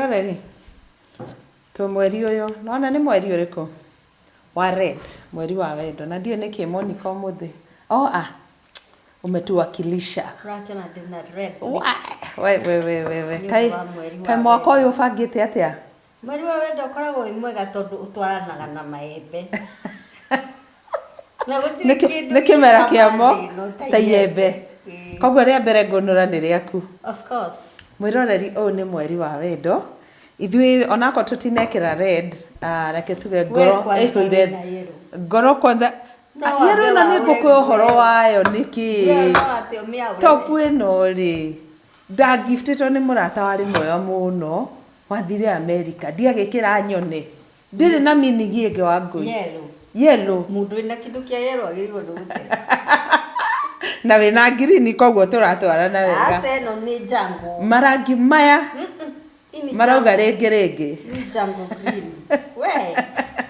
Mwĩroreri, twĩ mweri ũyũ, nĩwona nĩ mweri ũrĩkũ? Wa red, mweri wa wendo. Na ndiũĩ nĩkĩ Monica ũmũthĩ. Oh, ah, umetuwakilisha. Ũrakĩona ndĩna red. We, we, we, we, we. Nĩ ũndũ Kaĩ, wa mweri wa kaĩ mwaka wendo. ũyũ ũbangĩte atĩa? Mweri wa wendo ũkoragwo wĩ mwega tondũ ũtwaranaga na maembe. Na gũtirĩ Nĩ kĩ- kĩndũ nĩ kĩmera gĩ kĩamo cama thĩ ĩno ta iembe. Ĩĩ. Koguo rĩa mbere ngũnũra nĩ rĩaku. Of course. Mwĩroreri ũyũ nĩ mweri wa wendo. Ithuĩ onakorwo tũtinekĩra red, ah, reke tuge ngoro We kwanza ĩihũire wĩna yellow. ngoro kwanza No Ah, wambe yellow ĩno nĩ waũre ngũkũ ũhoro nguo. wayo nĩkĩ? Nguo no wambe ũmĩaũre. Top ĩno rĩ, ndagiftĩtwo nĩ mũrata warĩ mwega mũno wathire America, ndiagĩkĩra nyone. Ndĩrĩ na meaning ĩngĩ wa ngũi. Yellow. Yellow. Mũndũ wĩna kĩndũ kĩa yellow agĩrĩirwo nĩ gũte. Na wĩna ngirini koguo tũratwarana wega. Aca ĩno nĩ jungle. Marangi maya Hii ni marauga jungle. rĩngĩ rĩngĩ. Ni jungle green. We,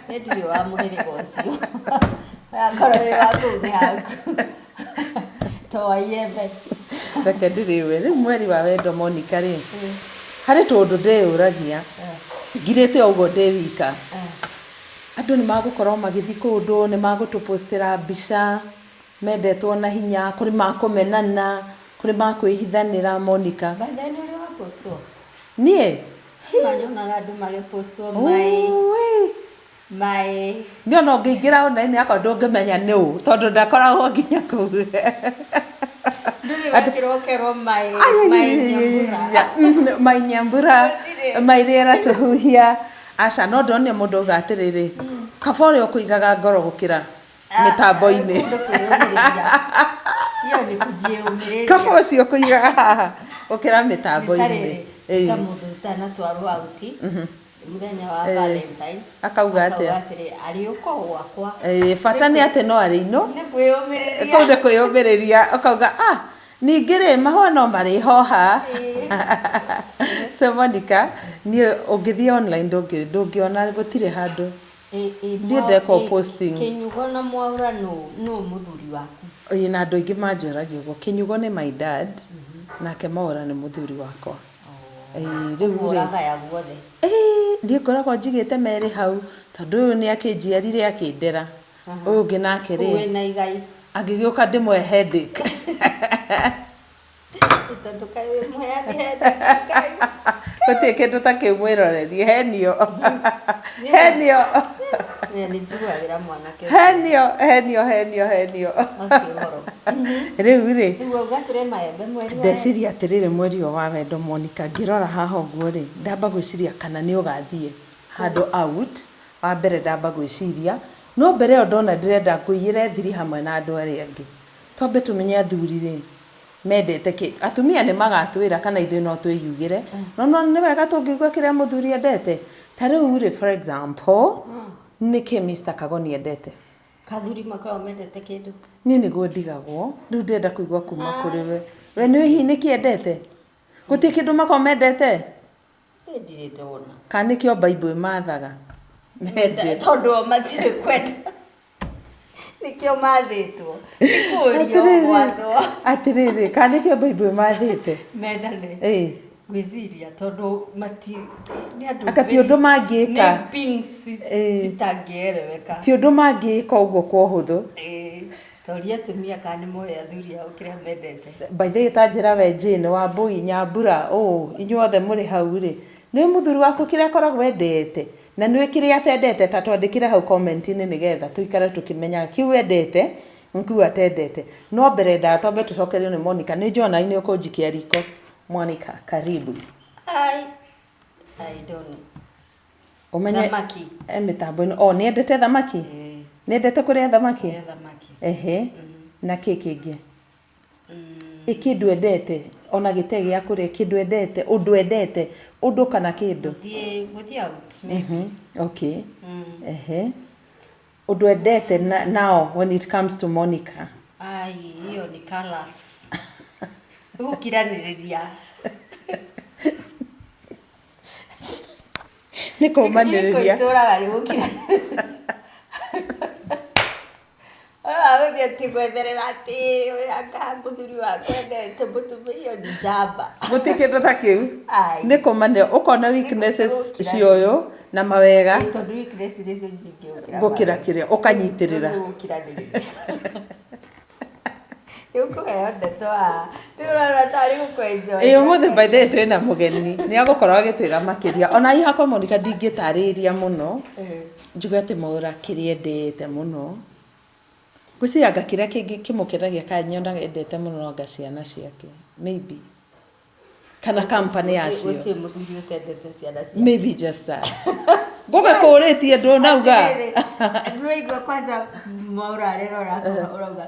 niĩ ndirĩ wa mũhĩrĩga ũcio. Akorwo wĩ wa kũu nĩ haku. To wa iembe. Reke ndĩrĩwe. Rĩu mweri wa wendo Monica rĩ, harĩ tũũndũ ndĩyũragia ngirĩte o ũguo ndĩ wika. Andũ nĩ magũkorwo magĩthiĩ kũndũ, nĩ magũtũpostĩra mbica mendetwo na hinya, kũrĩ makũmenana, kũrĩ makwĩhithanĩra Monica. By the way, nĩ ũrĩ wa postwo? Niĩ? Manyonaga andũ magĩpostwo maĩ, Ũĩ. maĩ. Niĩ ona ũngĩingĩra online yakwa ndũngĩmenya nĩ ũ tondũ ndakoragwo nginya kũu. Ndũrĩ wekĩrwo ũkerwo maĩ, maĩ nyambura. Mai nyambura, Gũtirĩ. mai rĩera tũhuhia. Aca no ndonire mũndũ auga atĩrĩrĩ, kaba ũrĩa ũkũigaga ngoro gũkĩra mĩtambo-inĩ. Kũndũ kwĩyũmĩrĩria. Hiyo ni kujiũmĩrĩria. Kaba ũcio ũkũigaga haha gũkĩra mĩtambo-inĩ. Nĩ Ĩĩ. ta mũndũ ũtanatwarwo out mũthenya wa Ĩĩ. Valentine's Akauga atĩa? Akauga atĩrĩ arĩũka gwakwa. Ĩĩ, bata nĩ atĩ no arĩ inũ. Nĩ kwĩyũmĩrĩria. Kũu nĩ kwĩyũmĩrĩria ũkauga ah ningĩ rĩ mahũa no marĩhoha. So Monica, niĩ ũngĩthiĩ online ndũngĩona gũtirĩ handũ. Ndiĩ ndeka posting. Kĩnyugo na Mwaũra nũ nũ mũthuri waku? Ĩĩ na andũ aingĩ manjũragia ũguo. Kĩnyugo nĩ my dad, nake Mwaũra nĩ mũthuri wakwa. Ĩĩ rĩu Ũguo rĩ, ũragaya guothe. ĩĩ niĩ ngoragwo njigĩte merĩ hau tondũ ũyũ nĩ akĩnjiarire akĩndera. Ũyũ ũngĩ nake Kũu rĩ, wĩna igai. angĩgĩũka ndĩmũhe headache. Tondũ kaĩ wĩ mũheani headache Ngai. Gũtirĩ kĩndũ ta kĩu mwĩroreri, henio. Henio. Nĩ njiguagĩra mwanake ũcio. Henio, henio, henio, henio. Okay, ũhoro. Rĩu rĩ, Rĩu wauga tũrĩe maembe mweri wa ndeciria atĩrĩrĩ mweri ũyũ wa wendo Monica, ngĩrora haha ũguo rĩ, ndamba gwĩciria kana nĩ ũgathiĩ handũ out, wa mbere ndamba gwĩciria, no mbere ĩyo ndona ndĩrenda ngũiyĩre thiri hamwe na andũ arĩa angĩ. Twambe tũmenye athuri rĩ, mendete kĩ. Atumia nĩ magatwĩra kana ithuĩ no twĩyugĩre, no no nĩ wega tũngĩigua kĩrĩa mũthuri endete. Ta rĩu rĩ, for example, nĩkĩ Mr Kagoni endete? Athuri makoragwo mendete kĩndũ. Niĩ nĩguo ndigagwo, rĩu ndĩrenda kũigua kuma kũrĩ we. We nĩ hihi nĩkĩ endete? Gũtirĩ kĩndũ makoragwo mendete? Niĩ ndirĩ ndona. Kana nĩkĩo Bible ĩmathaga? Mende. Tondũ o matirĩ kwenda. Nĩkĩo mathĩtwo. Nĩ kũũrio gwathwo. Atĩrĩrĩ, kana nĩkĩo Bible ĩmathĩte? Mendane. Ĩĩ. Ngwĩciria tondũ mati nĩ andũ Anga ti ũndũ mangĩka. Nĩ beings Ĩĩ. citangĩereweka. Ti ũndũ mangĩka ũguo kwa ũhũthũ. Ĩĩ. Toria atumia kana nĩ moĩ athuri ao kĩrĩa mendete. By the way ta njĩra we Jane, Wambũi, Nyambura, ũũ, inyuothe mũrĩ hau rĩ, nĩ mũthuri waku kĩrĩa akoragwo endete? Na nĩ kĩrĩa atendete? Ta twandĩkĩre hau comment-inĩ nĩgetha tũikare tũkĩmenyaga kĩu endete na kĩu atendete. No mbere ndaya twambe tũcokerio nĩ Monica. Nĩ njũĩ ona nĩ ũkũnjikia riko. Monica, karibu. I, I don't know. Ũmenye Thamaki. e mĩtambo ĩno. Oh, nĩ endete thamaki? Ĩĩ. Nĩ endete kũrĩa thamaki? Kũrĩa thamaki. Ehe. Na kĩ kĩngĩ? Ĩ kĩndũ endete ona gĩtarĩ gĩa kũrĩa kĩndũ endete ũndũ endete ũndũ kana kĩndũ? Gũthiĩ gũthiĩ out maybe. Okay. Ehe. Ũndũ endete na, now when it comes to Monica. Ai, hiyo ni colours. Gũkiranĩrĩria. Nĩ kũmanĩrĩria. Itũraga nĩ gũkiranĩrĩria. Ũrĩa wa gũthiĩ Atĩ gwetherera atĩ anga mũthuri wakwa endete mũtumia, iyo nĩ njamba. Gũtirĩ kĩndũ ta kĩu. Ai. Nĩ kũmane ũkona weaknesses Gũkira. cia ũyũ na mawega. Ĩ, tondũ weakness nĩcio nyingĩ gũkĩra gũkĩra mawega. kĩrĩa ũkanyitĩrĩra. Rĩu gũkiranĩrĩria. Nĩ ũkũheo ndeto haha. Rĩu ũrona tarĩ gũkwenjoya. Ĩ ũmũthĩ by the way twĩna mũgeni nĩ agũkorwo agĩtwĩra makĩria. Ona niĩ hakwa Monica ndingĩtarĩria mũno njuge atĩ Mwaũra kĩrĩa endete mũno. Ngwĩciria anga kĩrĩa kĩngĩ kĩmũkenagia kana nyonaga endete mũno no anga ciana ciake maybe kana company yacio. Gũtirĩ mũthuri ũtendete ciana ciake. Maybe just that. Ngũgĩkũrĩtie ndũnauga. Atĩrĩrĩ, ndũraigua kwanza Mwaũra arerora ũrauga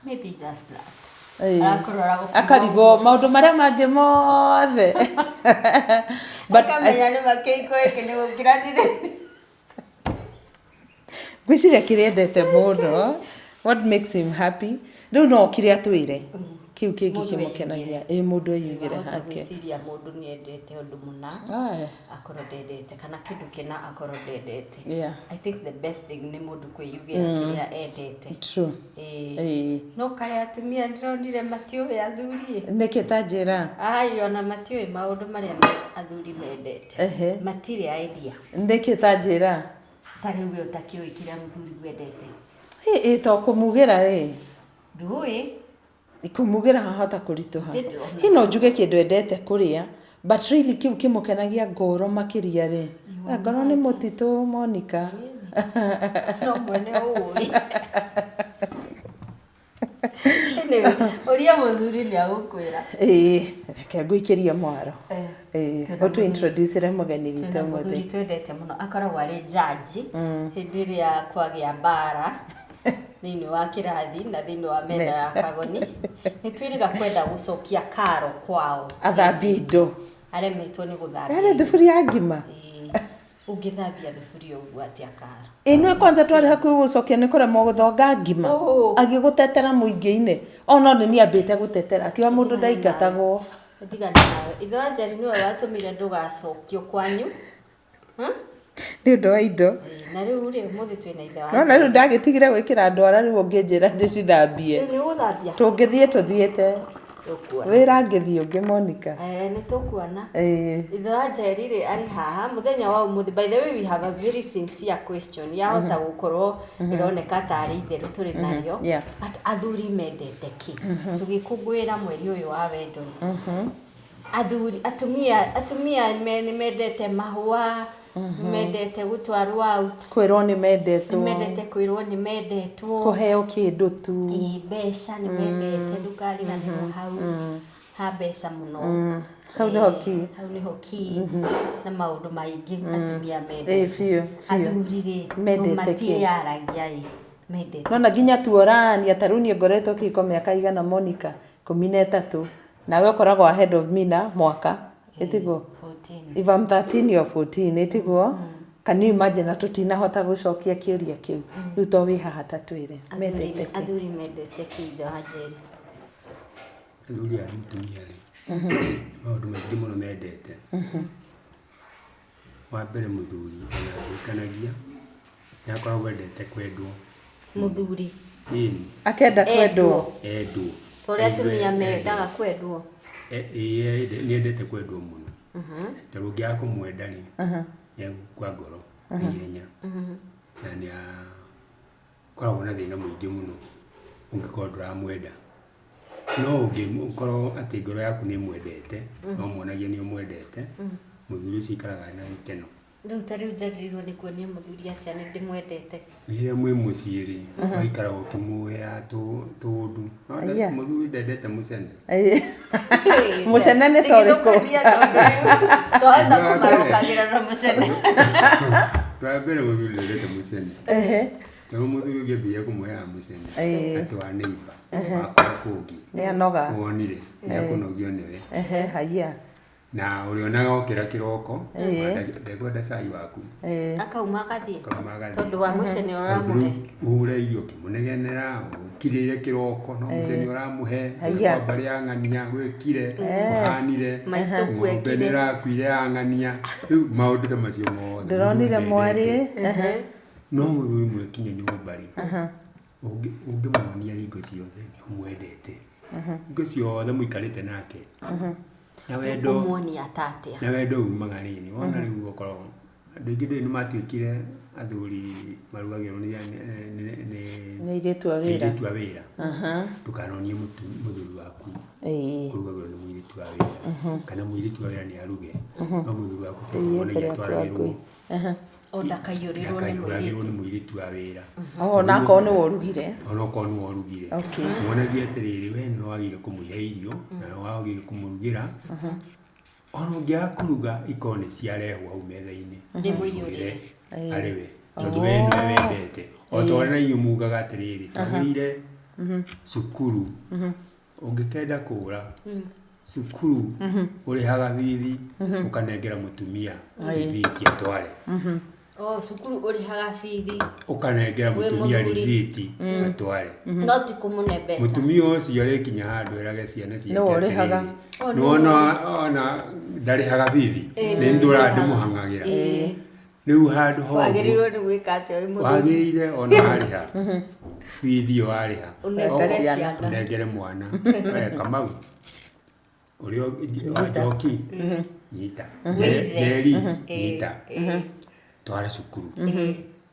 maybe just that. Ĩĩ. Arakũrora gũkũ. Akarigwo maũndũ marĩa mangĩ mothe. But I- Akamenya nĩ ma kĩhiko gĩkĩ nĩ gũkiranĩrĩria. Ngwĩciria kĩrĩa endete mũno, what makes him happy, rĩu no okire atwĩre kĩu kĩngĩ Mũndũ kĩmũkenagia. Ĩ mũndũ eyugĩre Wahota hake. gwĩciria mũndũ nĩ endete ũndũ mũna Aya. akorwo ndendete kana kĩndũ kĩna akorwo ndendete. Yeah. I think the best thing nĩ mũndũ kwĩyugĩra kĩrĩa endete. True. Ĩĩ. Ĩĩ. No kaĩ atumia ndĩronire matiũĩ athuri ĩ. Nĩkĩ ta njĩra? Ai ona matiũĩ maũndũ marĩa athuri mendete. Ehe. Matirĩ idea. Nĩkĩ ta njĩra? Ta rĩu we ũtakĩũĩ kĩrĩa mũthuri wendete. Ĩ ĩ to kũmugĩra rĩ. Ndũĩ? Kũmugĩra hahota kũritũha. Ndĩ ndĩrona. Hi no njuge kĩndũ endete kũrĩa, but really kĩu kĩmũkenagia ngoro makĩria rĩ. Ngoro nĩ mũtitũ Monica. No mwene ũĩ. Anyway, ũria mũthuri nĩ agũkwĩra. Ĩĩ, reke ngũikĩrie mwaro. Eh. Ĩĩ, Twĩna ũtũ introduce mũgeni witũ Twĩna ũmũthĩ. mũthuri twendete mũno akoragwo arĩ jaji hĩndĩ ĩrĩa kwagĩa mbara thĩinĩ wa kĩrathi na thĩinĩ wa metha ya kagoni. Nĩ twĩrĩga kwenda gũcokia karo kwao. Athambie indo. Aremetwo nĩ gũthambia. Yarĩ thuburia ngima. Ĩĩ. Ũngĩthambia thuburia ũguo atĩa karo? Ĩ nĩ kwanza twarĩ hakuhĩ gũcokia nĩ kũremwo gũthonga ngima. Oh. Agĩgũtetera mũingĩ-inĩ. Ona nĩ niĩ ambĩte gũtetera akiuga mũndũ ndaingatagwo. Ndigana nawe. Ithe wa Njeri nĩwe watũmire ndũgacokio kwanyu. Hmm? Nĩ ũndũ wa indo. Ĩĩ, na rĩu rĩ ũmũthĩ twĩna ithe wa Nona rĩu ndagĩtigire gwĩkĩra ndwara rĩu ũngĩnjĩra ndĩcithambie. Rĩu nĩ ũgũthambia? Tũngĩthiĩ tũthiĩte. Tũkuona. Wĩra ngĩthiĩ ũngĩ Monica. Eh, nĩ tũkuona. Ĩĩ. Ithe wa Njeri rĩ arĩ haha mũthenya wa ũmũthĩ. By the way we have a very sincere question. Yahota gũkorwo ĩroneka tarĩ itherũ tũrĩ narĩo. Yeah. But athuri mendete kĩ? Tũgĩkũngũĩra mweri ũyũ wa wendo. Athuri atumia nĩ mendete mahũa, nĩ mendete gũtwarwo out, Kwĩrwo nĩ nĩ mendetwo. mendete kwĩrwo nĩ mendetwo. Kũheo kĩndũ tu. Ĩĩ, mbeca nĩ mendete ndũkariganĩrwo hau ha mbeca mũno. Hau nĩho key. Hau nĩho key na maũndũ maingĩ atumia Ĩĩ, mendete. biũ, biũ. Athuri rĩ Mendete kĩ? matiĩyaragia ĩ mendete. Nona nginya tuorania ta rĩu niĩ ngoretwo kĩhiko mĩaka igana Monica 13 nawe ũkoragwo ahead of me na mwaka ĩtiguo? 14. If I'm 13 you're 14 ĩtiguo? Can you imagine na tũtinahota gũcokia kĩũria kĩu rĩu to wĩ haha ta twĩre mendete kĩ? Athuri mendete kĩ ithe wa Njeri? Athuri a mũtumia rĩ, maũndũ maingĩ mũno mendete. Wa mbere mũthuri ona angĩhikanagia, nĩ akoragwo endete kwendwo. Mũthuri Ĩni, Akenda kwendwo. endwo. Ta ũrĩa atumia Aigue mendaga kwendwo. Ĩĩ nĩ endete kwendwo mũno. Tondũ ũngĩaga kũmwenda rĩ, nĩ egũkua ngoro na ihenya. Na nĩ akoragwo na thĩna mũingĩ mũno ũngĩkorwo ndũramwenda. No ũngĩkorwo atĩ ngoro yaku nĩ ĩmwendete, no ũmuonagie nĩ ũmwendete, mũthuri ũcio aikaraga ena gĩkeno. Rĩu ta rĩu njagĩrĩirwo nĩ kuonia mũthuri atĩa nĩ ndĩmwendete? Rĩrĩa mwĩ mũciĩ rĩ, ũgaikaraga ũkĩmũheaga tũũndũ. Aya. Mũthuri ndendete mũcene. Mũcene nĩ ta ũrĩkũ? Twahota kũmarokagĩra na mũcene. Wa mbere mũthuri ndendete mũcene. Ehe. Tondũ mũthuri ũngĩambĩrĩria kũmũheaga mũcene, Ĩĩ. atĩ wa neighbour, wakwa kũngĩ, Nĩ anoga. wonire, nĩ ekũnogio nĩwe. Ehe, haiya. Na ũrĩonaga okĩra kĩroko, ndekwenda cai waku. Ĩĩ. Akauma agathiĩ. Akauma agathiĩ. Tondũ wa mũcene Tondũ ũramũhe. rĩu ũhũre irio ũkĩmũnegenera, ũkirĩire kĩroko no mũcene ũramũhe, Haiya. kwa mbarĩ ya ng'ania gwĩkire, kũhanire, Maitũ ng'ombe gwekire. nĩ ĩrakuire ya ng'ania, rĩu maũndũ ta macio mothe. Ndĩronire mũthuri mwarĩ. ndendete. No mũthuri mwakinya nyũmba rĩ, Ũngĩmuonia hingo ciothe nĩ ũmwendete, hingo ciothe mũikarĩte nake na wendo. Ũkũmuonia ta atĩa? Na wendo umaga rĩrĩ, wona rĩu okorwo andũ aingĩ ndũĩ nĩ matuĩkire athuri marugagĩrwo nĩ Nĩ airĩtu a wĩra. Airĩtu a wĩra. Ndũkanonie mũthuri waku kũrugagĩrwo nĩ mũirĩtu wa wĩra, kana mũirĩtu wa wĩra nĩ aruge, no mũthuri waku Ĩĩ, tondũ mbere ya atwaragĩrwo ngũi. O ndakaiyũrĩrwo nĩ ndakaihũragĩrwo mũirĩtu. Nĩ mũirĩtu wa wĩra. O na akorwo nĩwe ũrugire. Onokorwo nĩwe ũrugire. Muonagie atĩrĩrĩ, we nĩwe wagĩrĩire kũmũhe irio na nĩwe wagĩrĩire kũmũrugĩra. Ona ũngĩaga kũruga, ikorwo nĩ ciarehwo hau metha-inĩ, Ndĩmũiyũrĩre. arĩ we, tondũ we nĩwe wendete. O ta ũrĩa na inyuĩ mugaga atĩrĩrĩ, twagĩrĩire cukuru ũngĩkenda kũra cukuru, ũrĩhaga bithi, ũkanengera mũtumia rithiti atware. O cukuru ũrĩhaga bithi. Ũkanengera Wĩ mũtumia mũthuri. rithiti atware. No ti kũmũne mbeca. Mũtumia ũcio arĩkinya handũ erage ciana ciake Nĩwe ũrĩhaga. atĩrĩrĩ, O, nĩwe. Nĩwona ona ndarĩhaga bithi, nĩ ndũra ndĩmũhang'agĩra rĩu handũ ho ũguo. Wagĩrĩirwo nĩ gwĩka atĩa wĩ mũthuri? Wagĩrĩire ona warĩha bithi ĩyo warĩha, Ũnengere ciana. ciana. Ũnengere mwana, we Kamau ũrĩa wa Njoki, nyita. Njeri, nyita, twara cukuru.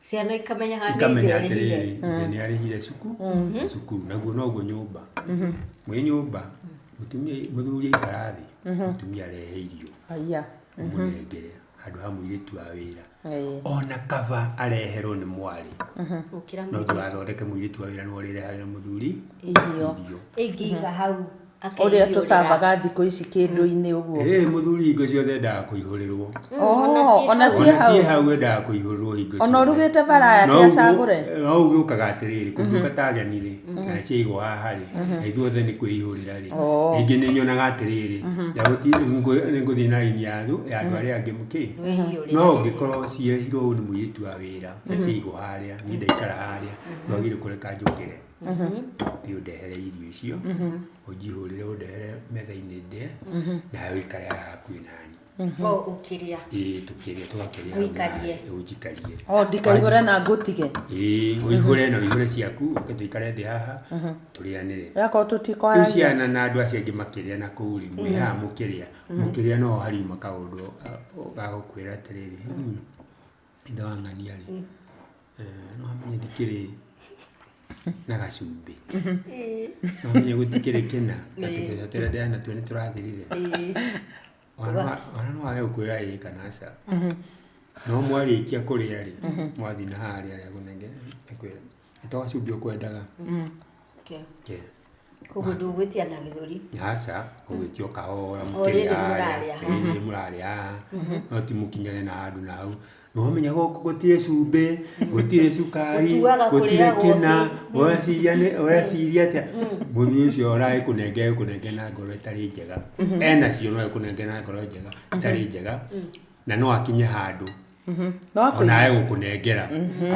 Ciana ikamenya harĩa Ikamenya ithe atĩrĩrĩ, arĩhire. Ithe nĩ arĩhire cukuru. Naguo noguo nyũmba, mwĩ nyũmba, mũtumia, mũthuri aikara thĩ, mũtumia arehe irio, Aya. ũmũnengere handũ ha mũirĩtu wa wĩra. Ona kaba areherwo nĩ mwarĩ, Gũkĩra no ndũgathondeke mũirĩtu wa wĩra nĩwe ũrĩrehagĩra mũthuri Irio. irio. Ĩngĩiga hau Ũrĩa akeiyũrĩra. tũcambaga thikũ ici kĩndũ-inĩ ũguo. Ĩ, mũthuri hingo ciothe endaga kũihũrĩrwo. Oh, ona ciĩ Ona hau. ciĩ hau endaga kũihũrĩrwo hingo Ona ciothe. ũrugĩte baraya No ti ũguo- acagũre. No ũgĩũkaga atĩrĩrĩ, kũngĩũka ta ageni rĩ, na ciaigwo haha rĩ, na ithuothe nĩ kwĩihũrĩra rĩ, rĩngĩ nĩ nyonaga atĩrĩrĩ, nĩ ngũthiĩ na raini ya andũ arĩa angĩ mũkĩ. Wĩiyũrĩre. No ũngĩkorwo cirehirwo ũũ nĩ mũirĩtu wa wĩra na ciaigwo harĩa, niĩ ndaikara harĩa, ndwagĩrĩire kũreka njũkĩre. Thiĩ ũndehere irio icio, ũnjihũrĩre, ũndehere metha-inĩ ndĩe, nawe ũikare haha hakuhĩ nani. O ũkĩrĩa. Ĩĩ, tũkĩrĩa, tũgakĩrĩa hamwe. Ũikarie. Nawe, ũnjikarie. O ndikaihũre na ngũtige. Ĩĩ, ũihũre na ũihũre ciaku, ũke tũikare thĩ haha tũrĩanĩre. Akorwo Rĩu tũtikwaragia. ciana na andũ acio angĩ makĩrĩa na kũu rĩ, mwĩ haha mũkĩrĩa, mũkĩrĩa no hariuma kaũndũ gagũkwĩra atĩrĩrĩ, ithe wa ng'ania rĩ, no amenye ndikĩrĩ na gacumbĩ, no amenye gũtikĩrĩ kĩna, na tũbeca tũrĩa ndĩrĩ natuo nĩ tũrathirire. Ona no age gũkwĩra ĩĩ kana aca, no mwarĩkia kũrĩa rĩ, mwathiĩ na harĩa rĩ, akũnengere, akwĩre nĩ to gacumbĩ ũkwendaga. Okay. Ke. Koguo ndũgwĩtia na gĩthũri. Aca, ũgwĩtia o kahora O mũkĩrĩa rĩrĩ harĩa. Mũrarĩa. Rĩrĩ mũrarĩa haha, no ti mũkinyage na handũ na hau. Nĩ wamenya gũkũ gũtirĩ cumbĩ, gũtirĩ cukari, Ũtuaga gũtirĩ kũrĩagwo. kĩna, ũreciria atĩa? Mũthuri ũcio ona agĩkũnengera, agĩkũnengera na ngoro ĩtarĩ njega. Enacio no agĩkũnengera na ngoro njega, ĩtarĩ njega, na no akinye handũ No ona akũigue. age gũkũnengera,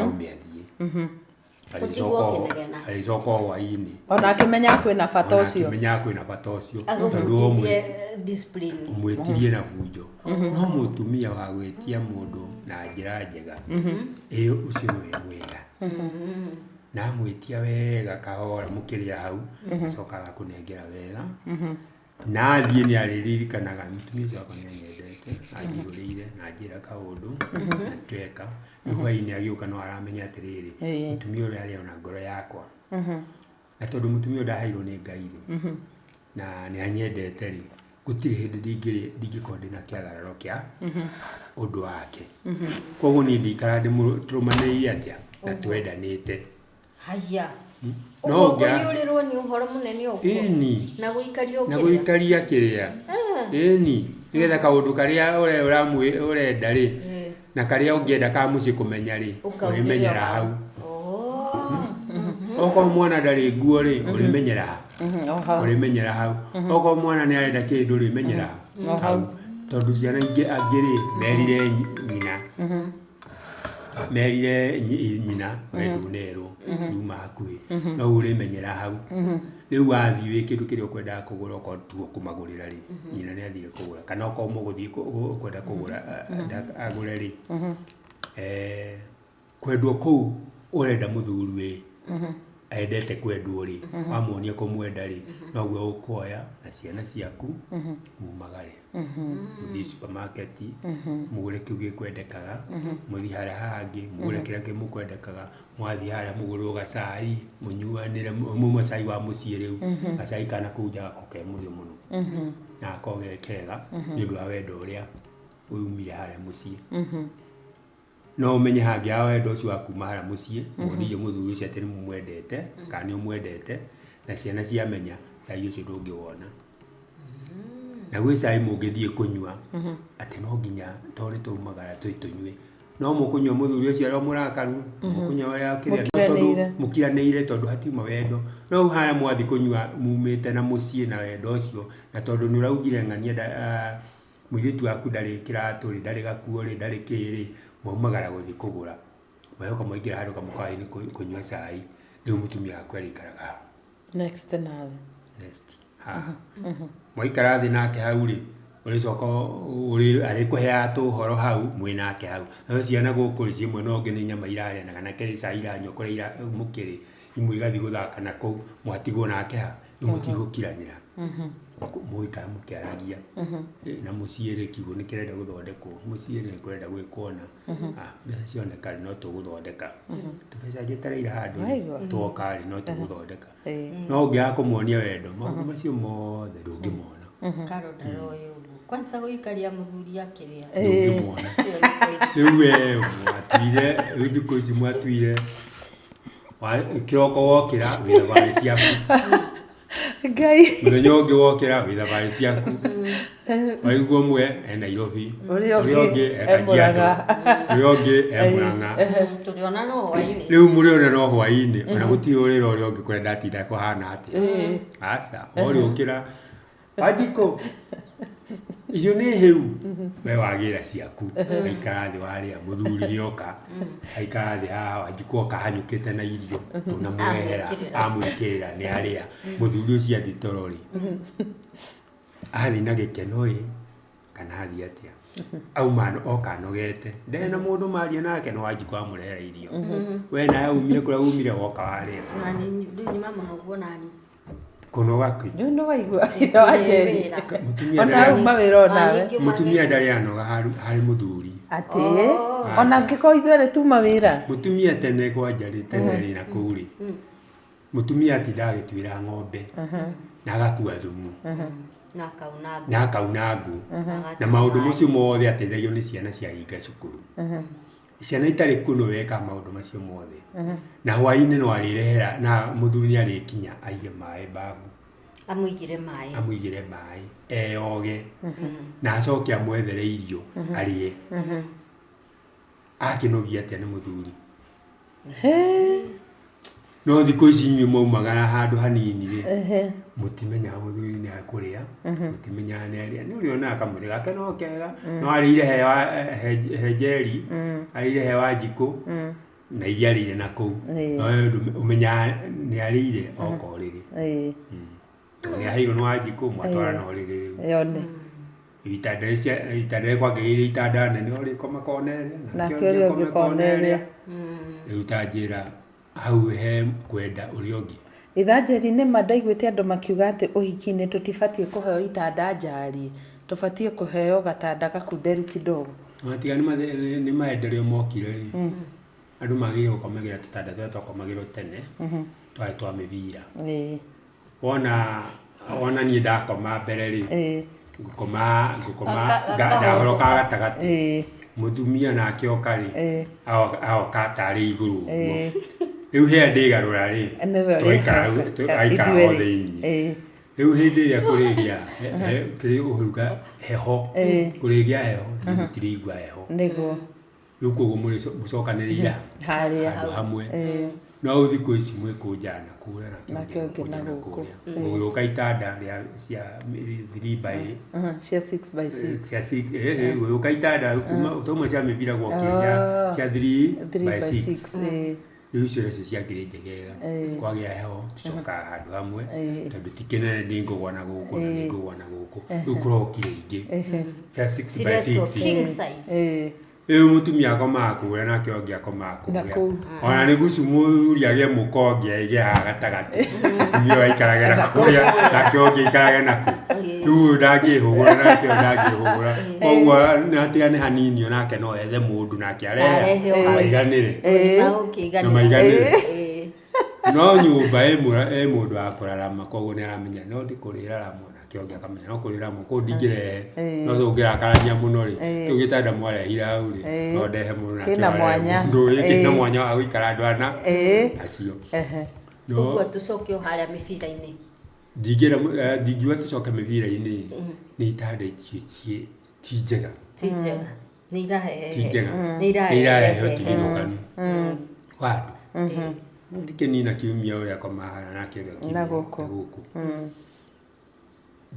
aume athiĩ. Ũtigwo ũkĩnegena. Arĩcoka o hwaĩ-inĩ. Ona akĩmenya kwĩna bata Ona ũcio. akĩmenyaga kwĩna bata ũcio, tondũ Agũbundithie discipline. Ũmwĩtirie na bunjo. No mũtumia wa gwĩtia mũndũ na njĩra njega, ĩ, ũcio nĩwe mwega. Na amwĩtia wega kahora mũkĩrĩa hau, acoka agakũnengera wega, na athiĩ nĩ arĩririkanaga mũtumia ũcio wakwa nĩ anyendete, anjihũrĩire na anjĩra kaũndũ na tweka. Rĩu hwaĩ-inĩ agĩũka no aramenya atĩrĩrĩ, mũtumia ũrĩa arĩ ona ngoro yakwa. Na tondũ mũtumia ũyũ ndaheirwo nĩ Ngai rĩ, na nĩ anyendete rĩ, gũtirĩ hĩndĩ ndingĩkorwo ndĩna kĩagararo kĩa ũndũ wake. Koguo niĩ ndikara tũrũmanĩrĩire atĩa na twendanĩte. Haya. No Ũguo ũngĩa kũiyũrĩrwo nĩ ũhoro mũnene ũguo. Ĩni. Na gũikario Na ũkĩrĩa. gũikaria kĩrĩa. Ĩni, nĩgetha kaũndũ karĩa ũrenda rĩ, na karĩa ũngĩenda ka mũciĩ kũmenya rĩ, Ũkaugĩra ũrĩmenyera hau. hau. Oh. Okorwo mwana ndarĩ nguo rĩ, ũrĩmenyera ha? O hau. Ũrĩmenyera hau. Okorwo mwana nĩ arenda kĩndũ, ũrĩmenyera O hau. Tondũ ciana ingĩ angĩ rĩ, merire nyina. Merire nyina, we ndũnerwo, nduma hakuhĩ. No ũrĩmenyera hau. Rĩu wathiĩ wĩ kĩndũ kĩrĩa ũkwendaga kũgũra, okorwo tuo kũmagũrĩra rĩ, nyina nĩ athire kũgũra. Kana okorwo mũgũthiĩ ũkwenda kũgũra agũre rĩ, kwendwo kũu ũrenda mũthuri ĩ, Endete kwendwo rĩ, wamuonia kũmwenda rĩ, noguo ũkuoya na ciana ciaku mumagare, mũthiĩ supermarket, mũgũre kĩu gĩkwendekaga, mũthiĩ harĩa hangĩ mũgũre kĩrĩa kĩmũkwendekaga, mwathiĩ harĩa mũgũrĩrwo gacai, mũnyuanĩre, mũnyue cai wa mũciĩ rĩu, gacai ka nakũu nja gakoragwo ke mũrĩo mũno, na gakoragwo ge kega nĩ ũndũ wa wendo ũrĩa umire harĩa mũciĩ. No ũmenye hangĩaga wendo ũcio wa kuma harĩa mũciĩ, muonirie mũthuri ũcio atĩ nĩ mũmwendete, kana nĩ ũmwendete, na ciana ciamenya, cai ũcio ndũngĩwona. Na gwĩ cai mũngĩthiĩ kũnyua, atĩ no nginya tondũ nĩ twaumagara tũthiĩ tũnyue. No mũkũnyua mũthuri ũcio arĩ o mũrakaru, mũkũnyua ũrĩa kĩrĩa, no tondũ Mũkiranĩire. mũkiranĩire tondũ hatiuma wendo. No rĩu harĩa mwathiĩ kũnyua mumĩte na mũciĩ na wendo ũcio, na tondũ nĩ ũraugire ng'ania mũirĩtu waku ndarĩ kĩratũ rĩ, ndarĩ gakuo rĩ, ndarĩ kĩ rĩ, mwaumagara gũthiĩ kũgũra. Mwacoka mwaingĩra handũ kamũkawa-inĩ kũnyua cai, rĩu mũtumia waku arĩikaraga hau. Next nawe. Next haha. Mwaikara thĩ nake hau rĩ, ũrĩcoka arĩkũheaga tũhoro hau mwĩ nake hau. Nacio ciana gũkũ rĩ, ciĩ mwena ũngĩ nĩ nyama irarĩa na kana nĩ cai iranyua kũrĩa mũkĩrĩ, imwe igathiĩ gũthaka na kũu, mwatigwo nake ha? Rĩu mũtigũkiranĩra. Mũgũikara mũkĩaragia. Na mũciĩ rĩ, kiugũ nĩ kĩrenda gũthondekwo, mũciĩ rĩ, nĩ kũrenda gwĩkwo ũna, mbeca cioneka rĩ, no tũgũthondeka. Tũbeca njetereire handũ rĩ, twoka rĩ, no tũgũthondeka. No ũngĩaga kũmuonia wendo, maũndũ macio mothe ndũngĩmona. Karo ndaroĩ ũguo. Kwanza gũikaria mũthuri akĩrĩa. Ndũngĩmona. Ĩyo nĩ kũigua. Rĩu we mwatuire, rĩu thikũ ici mwatuire, kĩroko wokĩra wĩ thabarĩ ciaku. Ngai. Mũthenya ũngĩ wokĩra wĩ thabarĩ ciaku. Waigua ũmwe e Nairobi, Ũrĩa ũrĩa ũngĩ ũngĩ e e Kajiado, Mũrang'a. ũrĩa ũngĩ e Mũrang'a. Tũrĩona no hwainĩ. Rĩu mũrĩona no hwainĩ, ona gũtirĩ ũrĩra ũrĩa ũngĩ kũrĩa ndatinda kũhana atĩa. Aca, ũrĩũkĩra Wanjikũ, icio nĩ hĩu. We wagĩra ciaku, waikara thĩ warĩa, mũthuri nĩ oka, aikara thĩ haha, Wanjikũ oka ahanyũkĩte na irio, ndũnamũrehera, Amwĩkĩrĩra. amwĩkĩrĩra nĩ arĩa. Mũthuri ũcio athiĩ toro rĩ, athiĩ na gĩkeno ĩ, kana athiĩ atĩa? Auma oka anogete, ndarĩ na mũndũ maria nake no Wanjikũ amũrehera irio. We nawe umire kũrĩa umire woka warĩa. Nani rĩu nyuma mũno ũguo nani. Kũnoga kĩ? Rĩu nĩ waigua ithe wa Njeri. Wĩra. Mũtumia Ona ndarĩ auma wĩra onawe. Ningĩ mũtumia ndarĩ anoga harĩ mũthuri. Atĩ ona angĩkorwo ithuĩ erĩ tuma wĩra. Mũtumia tene kwanja rĩ, tene rĩ na kũu rĩ, mũtumia atindaga agĩtuĩra ng'ombe na agakua thumu Na akauna ngũ. na akauna ngũ na Agate maũndũ maĩ. macio mothe ateithagio nĩ ciana ciahinga cukuru. Ciana itarĩ kuo nĩwe wekaga maũndũ macio mothe. Na hwaĩ-inĩ no arĩrehera na mũthuri nĩ arĩkinya aige maĩ babu. Amũigĩre maĩ. Amũigĩre maĩ eyoge na acoke amwethere irio arĩe. Akĩnogia atĩa nĩ mũthuri? No thikũ ici inyuĩ mwaumagara handũ hanini rĩ, mũtimenyaga mũthuri nĩ akũrĩa, mũtimenyaga nĩ arĩa. Nĩ ũrĩonaga kamwĩrĩ gake no kega, no arĩire he Njeri, arĩire he Wanjikũ, na iria arĩire na kũu. No we ũmenyaga nĩ arĩire oka ũrĩrĩ. Tondũ nĩ aheirwo nĩ Wanjikũ, mwatwarana ũrĩrĩ rĩu. Yone. Itanda icia itanda kwangĩgĩire itanda nene ũrĩkoma kona ĩrĩa, Nake ũrĩa ũngĩ kona ĩrĩa. Rĩu ta njĩra hau he kwenda ũrĩa ũngĩ. Itha Njeri nĩ ma ndaiguĩte andũ makiuga atĩ ũhiki-inĩ tũtibatiĩ kũheo itanda njariĩ, tũbatiĩ kũheo gatanda gakunderu kidogo. Ona tiga nĩ maendeleo mokire rĩ, andũ magĩrĩirwo gũkomagĩra tũtanda tũrĩa twakomagĩrwo tene, twarĩ twa mĩbira. Wona wona niĩ ndakoma mbere rĩ, ngũkoma ngũkoma ndahoroka gatagatĩ. Mũtumia nake oka rĩ, aoka tarĩ igũrũ ũguo. Rĩu hĩa ndĩgarũra rĩ, twaikara aikara o thĩiniĩ. Rĩu hĩndĩ ĩrĩa kũrĩgĩa kĩrĩ ũruga heho, kũrĩgĩa heho, mũtirĩigua heho. Nĩguo. Rĩu koguo mũcokanĩrĩire Harĩa. handũ hamwe. No thikũ ici mwĩkũnjana kũrĩa Nake ũngĩ na gũkũ. Mũgĩũka itanda rĩa cia 3 by Cia 6 by 6. Cia 6, gũgĩũka itanda kuma tauma cia mĩbira gwokire cia 3 3 by by 6. 6. Rĩu icio nacio ciakĩrĩ njegega. Kwagĩa heho tũcokaga handũ hamwe tondũ ti kĩnene nĩ ngũgwa na gũkũ na nĩ ngũgwa na gũkũ. Rĩu kũrokire ingĩ cia 6 by Ciretwo 6. king size. Rĩu mũtumia akomaga kũrĩa nake ũngĩ akomaga Na kũrĩa. kũu. Ona nĩ gucu mũthuri agĩe mũka ũngĩ aige haha gatagatĩ. Mũtumia ũyũ aikarage na kũrĩa nake ũngĩ aikarage na kũ. Rĩu ũyũ ndangĩhũgũra nake ũyũ ndangĩhũgũra. Koguo hatigane hanini onake no ethe mũndũ nake arehe Arehe o hau. maiganĩre. Ũrima ũkĩiganĩra. Na maiganĩre. Ĩĩ. No nyũmba ĩ mũndũ wa kũrarama koguo nĩ aramenya no ndikũrĩrarama nake ũngĩ akamenya no kũrĩrarama koguo ndingĩrehe no tũngĩrakarania mũno rĩ kĩu gĩtanda mwarehire hau rĩ no ndehe mũndũ nake Kĩna arehe mwanya. mũndũ ĩ kĩna mwanya wa gũikara andũ ana acio. No Ũguo tũcoke o harĩa mĩbira-inĩ. ndingĩra ndingiuga tũcoke mĩbira-inĩ nĩ itanda icio ti njega. Ti njega. Nĩ irarehe. Ti njega. Nĩ Nĩ irarehe irarehe ũtigithũkanu wa andũ. Ndikĩnina kiumia ũrĩa akomaga haha nake ũrĩa Na kiumia gũkũ. na gũkũ.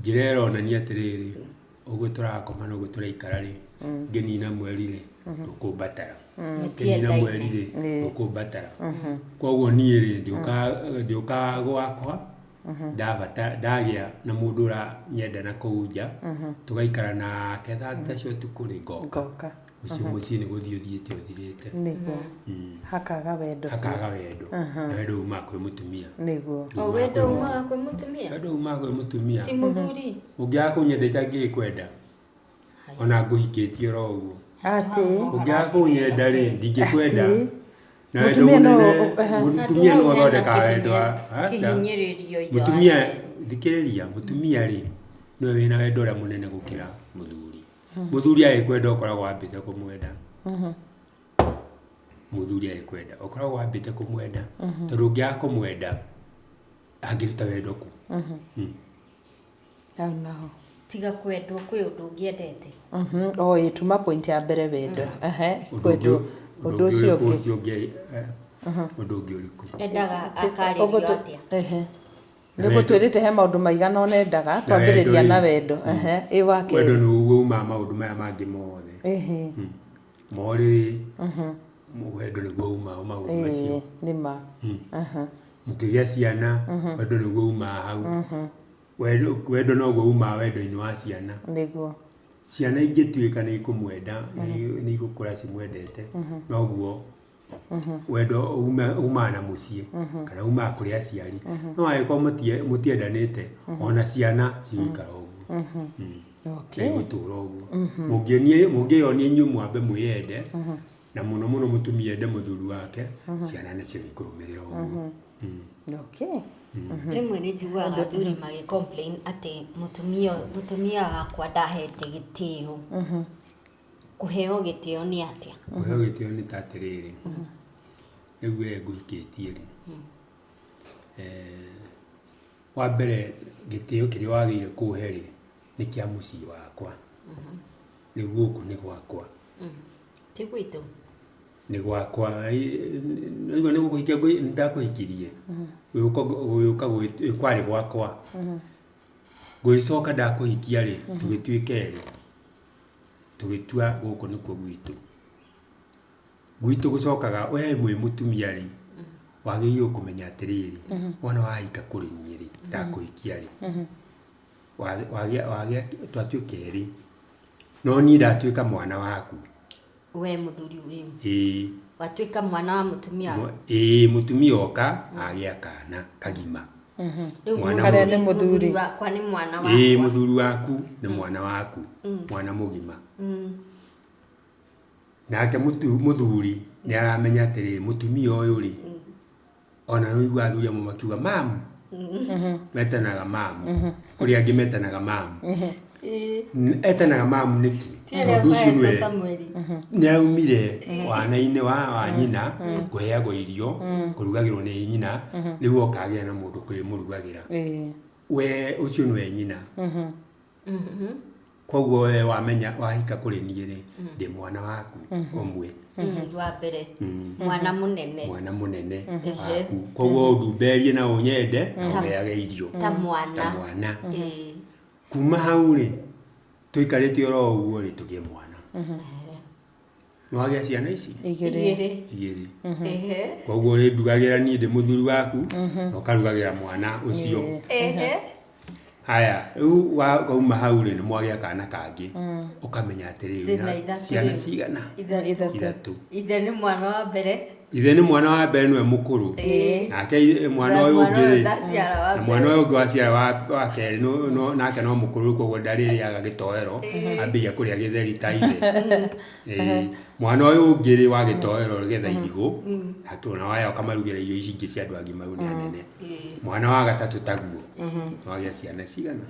Njĩra ĩronania atĩrĩrĩ, ũguo tũrakoma na ũguo tũraikara rĩ, ngĩnina mweri rĩ, ndũkũmbatara. Ngĩnina Mũtiendaine. mweri rĩ, ndũkũmbatara. Koguo niĩ rĩ, ndĩũkaga gwakwa, ndabata ndagĩa na mũndũ ũranyenda na kũu nja, tũgaikara nake thaa thita cia ũtukũ rĩ, ngoka. Ngoka. Ũcio mũciĩ nĩ gũthiĩ ũthiĩte ũthirĩte. Nĩguo. Hakaga wendo. Hakaga wendo. Na wendo umaga kwĩ mũtumia. Nĩguo. O wendo umaga kwĩ mũtumia? Wendo umaga kwĩ mũtumia. Ti mũthuri? Ũngĩaga kũnyenda itangĩkwenda. Ona ngũhikĩtie oro ũguo. Atĩ. Ũngĩaga kũnyenda rĩ, ndingĩkwenda. Na wendo Mũtumia no- mũnene, mũtumia Handũ nĩwe hau hena ũthondekaga wendo wa aca. kĩhinyĩrĩrio ithe Mũtumia, wake. thikĩrĩria, mũtumia rĩ, nĩwe wĩna wendo ũrĩa mũnene gũkĩra mũthuri. Mũthuri agĩkwenda ũkoragwo wambĩte kũmwenda. Mũthuri agĩkwenda ũkoragwo wambĩte kũmwenda. Tondũ ũngĩaga kũmwenda, angĩruta wendo kũ? Hau naho. Tiga kwendwo kwĩ ũndũ ũngĩendete. O ĩ tuma point ya mbere wendo. Kwendwo ũndũ ũcio ũngĩ. Ũcio ũngĩ ũndũ ũngĩ ũrĩkũ? Endaga akarĩrio atĩa? Nĩ gũtwĩrĩte he maũndũ maigana ũna endaga twambĩrĩria na wendo. Ĩ wa Wendo kerĩ. nĩguo umaga maũndũ maya mangĩ mothe. Morĩrĩ, wendo nĩguo umaga maũndũ macio. Nĩ ma. Mũkĩgĩa ciana, wendo nĩguo umaga hau. Wendo noguo umaga wendo-inĩ wa ciana. Nĩguo. Ciana ingĩtuĩka nĩ ikũmwenda, nĩ igũkũra cimwendete, noguo wendo umaga na mũciĩ kana umaga kũrĩ aciari. No angĩkorwo mũtiendanĩte, ona ciana cigũikara ũguo. Na igũtũra ũguo. Mũngĩyonia inyuĩ mwambe mwĩyende, na mũno mũno mũtumia ende mũthuri wake, ciana nacio nĩ ikũrũmĩrĩra ũguo. Okay. Rĩmwe nĩ njiguaga athuri magĩ complain atĩ mũtumia wakwa ndahete gĩtĩo. Kũheo gĩtĩo nĩ atĩa? Kũheo gĩtĩo nĩ ta atĩrĩrĩ, rĩu we ngũhikĩtie rĩ, wa mbere gĩtĩo kĩrĩa wagĩrĩire kũhe rĩ, nĩ kĩa mũciĩ wakwa. Rĩu gũkũ nĩ gwakwa. Ti gwitũ? Nĩ gwakwa. Nĩwaigua nĩ gũkũhikia ndakũhikirie, gũgĩũka kwarĩ gwakwa. Ngũgĩcoka ndakũhikia rĩ, tũgĩtuĩka erĩ, tũgĩtua gũkũ nĩkuo gwitũ. Gwitũ gũcokaga we wĩ mũtumia rĩ, wagĩrĩirwo kũmenya atĩrĩrĩ, wona wahika kũrĩ niĩ rĩ, ndakũhikia rĩ, wagĩa twatuĩka erĩ, no niĩ ndatuĩka mwana waku. We mũthuri ũrĩ? Ĩĩ. Watuĩka mwana wa mũtumia? Ĩĩ, mũtumia oka agĩa kana kagima. Rĩu Mwana Karĩa nĩ mũthuri. Mũthuri wakwa nĩ mwana wakwa. Ĩĩ, mũthuri waku nĩ mwana waku, mwana mũgima. Nake mũthuri nĩ aramenya atĩrĩrĩ, mũtumia ũyũ rĩ, ona nĩ ũiguaga athuri amwe makiuga mamu, metanaga mamu, kũrĩ angĩ metanaga mamu. Etanaga mamu nĩkĩ? Tondũ ũcio nĩwe nĩ aumire wana-inĩ wa nyina, kũheagwo irio, kũrugagĩrwo nĩ nyina, rĩu oka agĩa na mũndũ ũkũrĩmũrugagĩra. We ũcio nĩwe nyina. Koguo we wamenya wahika kũrĩ niĩ rĩ, ndĩ mwana waku ũmwe. Wa mbere, mwana mũnene. Mwana mũnene waku. Koguo ũndumberie na ũnyende na ũheage irio. Ta mwana. Ta mwana. Kuma hau rĩ, tũikarĩte oro ũguo rĩ, tũgĩe mwana. Nĩ wagĩa ciana ici? Igĩrĩ. Igĩrĩ. Koguo ũrĩndugagĩra niĩ ndĩ mũthuri waku, na ũkarugagĩra mwana ũcio. Haya, rĩu wauma hau rĩ, nĩ mwagĩa kana kangĩ, ũkamenya atĩrĩrĩ, Ndĩna wĩna ithatũ ciana rĩu. cigana? Ithatũ. Ithatũ. Ithatũ. Ithe nĩ mwana wa mbere. Ithe nĩ mwana wa mbere nĩwe mũkũrũ. Ĩĩ. Nake mwana Na ũyũ mwana ũngĩ ũyũ rĩ, ndaciara wa na mwana mbere. ũyũ ũngĩ waciara wa kerĩ nake no mũkũrũ, koguo ndarĩrĩaga gĩtoero, ambĩrĩria kũrĩa gĩtheri ta ithe. Ĩĩ. Mwana ũyũ ũngĩ rĩ wa gĩtoero getha irigũ, nake ona waya ũkamarugĩra irio ici ingĩ cia andũ agimaru nĩ anene. Mwana wa gatatũ taguo. Wagĩa ciana cigana?